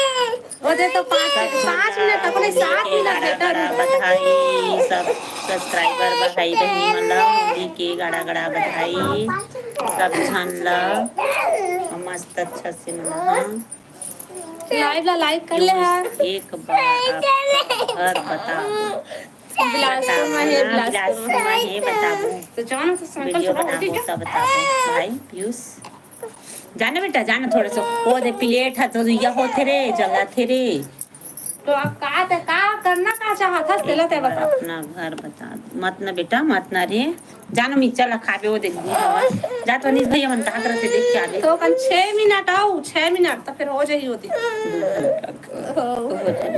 वो दे तो पाँच, सब पाँच मिनट, अपने सात मिनट बेटा, रुक। बधाई, सब सब्सक्राइबर भाई बहनी मन ला होली के गाड़ा गाड़ा बधाई, सब झन ला मस्त अच्छा से मना। लाइव ला लाइक कर ले हा। एक बार आप घर बता दो। बिलासपुर में है, बिलासपुर में। बिलासपुर में है, बताबो। तो जाओ ना, तो साइकिल वीडियो चलाओ, बनाबो, ठीक है? तब बताबो। भाई, पीयूष। जाना बेटा, जाना थोड़ा सा। वो दे प्लेट है, तो यह होते रे, जलाते रे। तो आप का, ते का करना का चाहत हस, तेला ते एक बार बता। अपना घर बता दो। मत ना बेटा, मत ना रे। जानो मिर्चा ला खाबे, वो देख दी हवा। जा तो अनीस भैया मन कहा करते, देख के आ ले। तो अपन छह मिनट आओ, छह मिनट तो फिर हो जाई होती।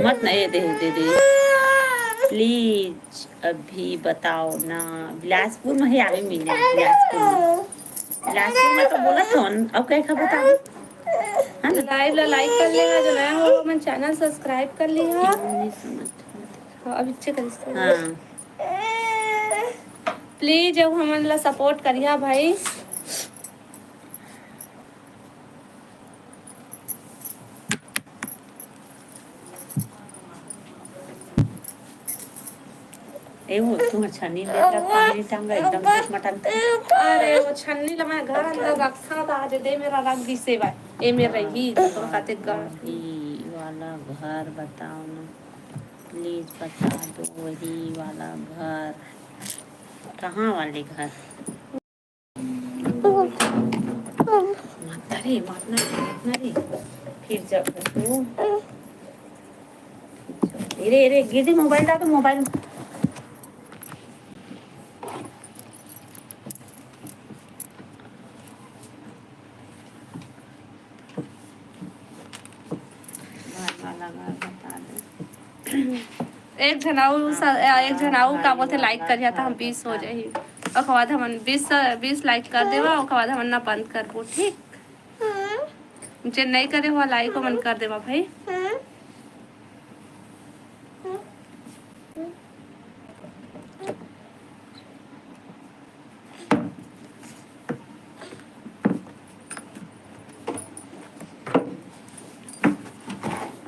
मत ना, ये दे, दे, दे। प्लीज अभी बताओ ना। बिलासपुर में ही आवे मिले, बिलासपुर में। बिलासपुर में तो बोला तो, अब क्या खबर था? है ना? लाइव ला लाइक कर लेहा, जो नया हो मन चैनल सब्सक्राइब कर लिहा। नहीं समझ। हाँ, अब इच्छे कर इसको। हाँ। प्लीज अब हमन ला सपोर्ट करिहा भाई। ए वो तुम्हार छन्नी ले ला, पानी टांगा एकदम मटन। अरे वो छन्नी ला मैं घर अंदर रखा था, आज दे मेरा रख दी सेवा। ए मेरा ही तो खाते कर। ई वाला घर बताओ ना। प्लीज बता दो वही वाला घर। कहाँ वाले घर? माता रे, मातना रे, मातना रे। फिर जब वो, रे, रे, गिर दे मोबाइल ला तो मोबाइल। घर वाला घर बता दे। एक झन अउ स-, एक झन अउ का बोलथे, लाइक करिहा त हम बीस हो जाही। ओकर बाद हमन बीस, बीस लाइक कर देवा, ओकर बाद हमन ना बंद करबो, ठीक? हम्म। जे नहीं करे हुआ लाइक ओमन कर देवा भाई। हम्म।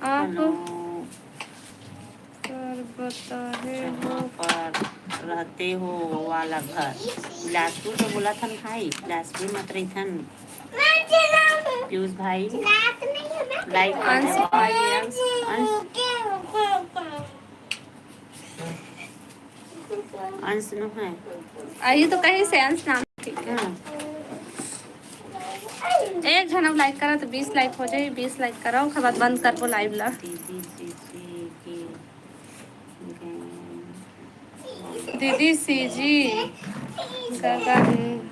आप हेलो। सर बताए जहाँ हो। पर रहते हो वो वाला घर। बिलासपुर तो बोला था भाई, बिलासपुर मत रही थन। पीयूष भाई, लाइक कर अंश दो। भाई, अंश। अंश, अंश नो है। अही तो कहीं से अंश नाम, ठीक है। हाँ। एक झन लाइक करा तो बीस लाइक हो जाए, बीस लाइक करा, ओकर बाद बंद करबो लाइव ला। दीदी जी, जी, जी। दीदी सीजी गगन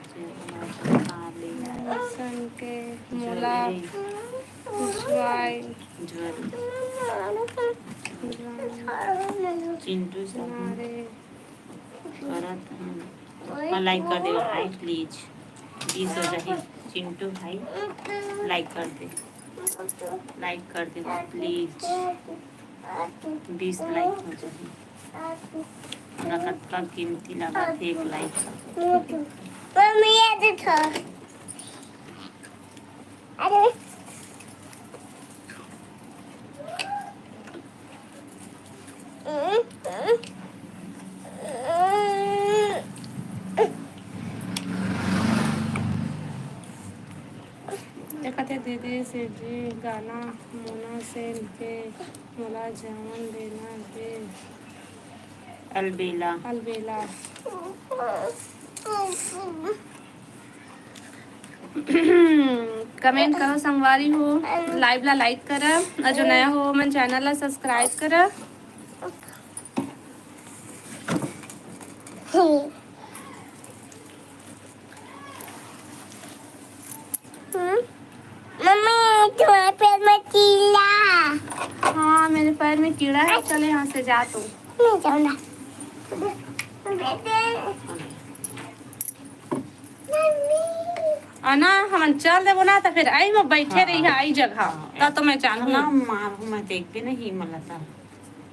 सन के मोला ज्वाइन चिंटू साहू मारे। करत हन। हाँ, लाइक कर देवा भाई, प्लीज। बीस हो जाही। चिंटू भाई, लाइक कर दे, लाइक कर दे, प्लीज। बीस लाइक हो जाही। ना कतका कीमती लागत हे एक लाइक। मम्मी, ये देखो। अरे। देखत हे दीदी सीजी गाना मोना सेन के मोला जवन देना दे। अलबेला। अलबेला। कमेंट करो संगवारी हो, लाइव ला लाइक करा, और जो नया हो मन चैनल ला सब्सक्राइब करा। हम्म। मम्मी, तुम्हारे पैर में कीड़ा। हाँ, मेरे पैर में कीड़ा है। चले यहाँ से, जा तू। नहीं जाऊंगा। मम्मी। अना, हमन चल देबो ना, तो फिर आई में बैठे हाँ। रही है, आई जगह। हाँ। तब तो मैं जानू। ना मारू, मैं देखबे नहीं, मला ता।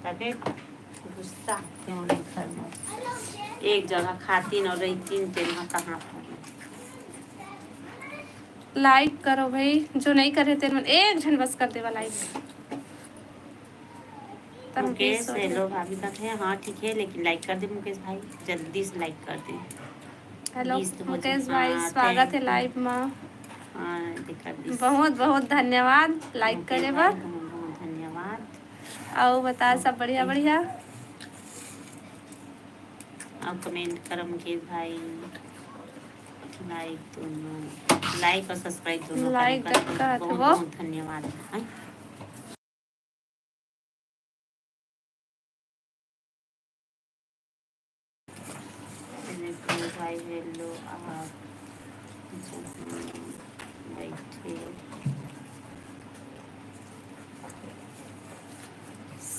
तबे गुस्सा आथे मोला घर में। एक जगह खातिन और रहितिन, तेन ह कहाँ पर। लाइक करो भाई, जो नहीं करे तेन मन एक झन बस कर देवा लाइक। तब मुकेश, बीस हो जाए। हेलो भाभी कहते हैं, हाँ ठीक है, लेकिन लाइक कर दे मुकेश भाई, जल्दी से लाइक कर दे। हेलो बीस तो हो मुकेश जाए। भाई, हाँ, स्वागत है thank you। लाइव में। हाँ, देखा बीस। बहुत बहुत धन्यवाद लाइक मुकेश करे भाई, बर। बहुत बहुत धन्यवाद। अउ बता, सब बढ़िया, ओके। बढ़िया? अउ कमेंट कर मुकेश भाई, लाइक दोनों, लाइक और सब्सक्राइब दोनों लाइक करें, करके बहुत, रखबो। बहुत धन्यवाद। हैं? देखो भाई, हेलो, आप जहाँ बैठे।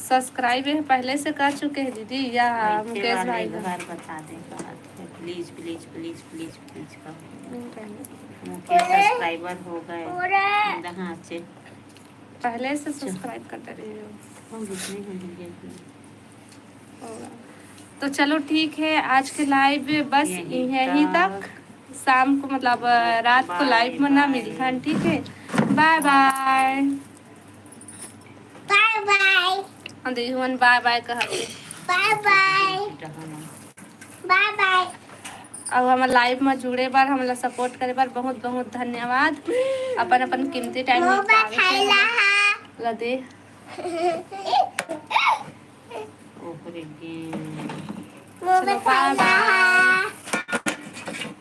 सब्सक्राइब है पहले से कर चुके हैं दीदी, या बैठे मुकेश वाले भाई का? घर बता दे, कहत है, please, please, please, please, please कहो। हम्म, पहले। मुकेश सब्सक्राइबर हो गए। पूरा। जहाँ से। पहले से चल। सब्सक्राइब करते रहे हो। हम जितने हैं, हम देख लें। होगा। तो चलो ठीक है, आज के लाइव बस यहीं यहीं तक। तक। शाम को, मतलब, रात को बाय लाइव में ना बाय। मिलथन, ठीक है? बाय बाय। बाय बाय। हम दीदी मन बाय बाय कहत हे। बाय बाय। बाय बाय। अउ हमर लाइव में जुड़े बर, हमला सपोर्ट करे बर बहुत बहुत धन्यवाद। अपन अपन कीमती टाइम मोर बर निकाल के खाइला हमला हा। ला दे। ओकरे गे। मोर चलो, बर बाय खाइला बाय। हा।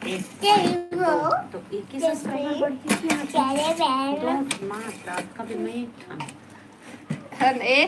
एक, तेरी वो। दो, तो एक ही सब्सक्राइबर बढ़ गई थी यहाँ पे। चले बहन। दो, माँ, आपका भी मैं एक था। हम एक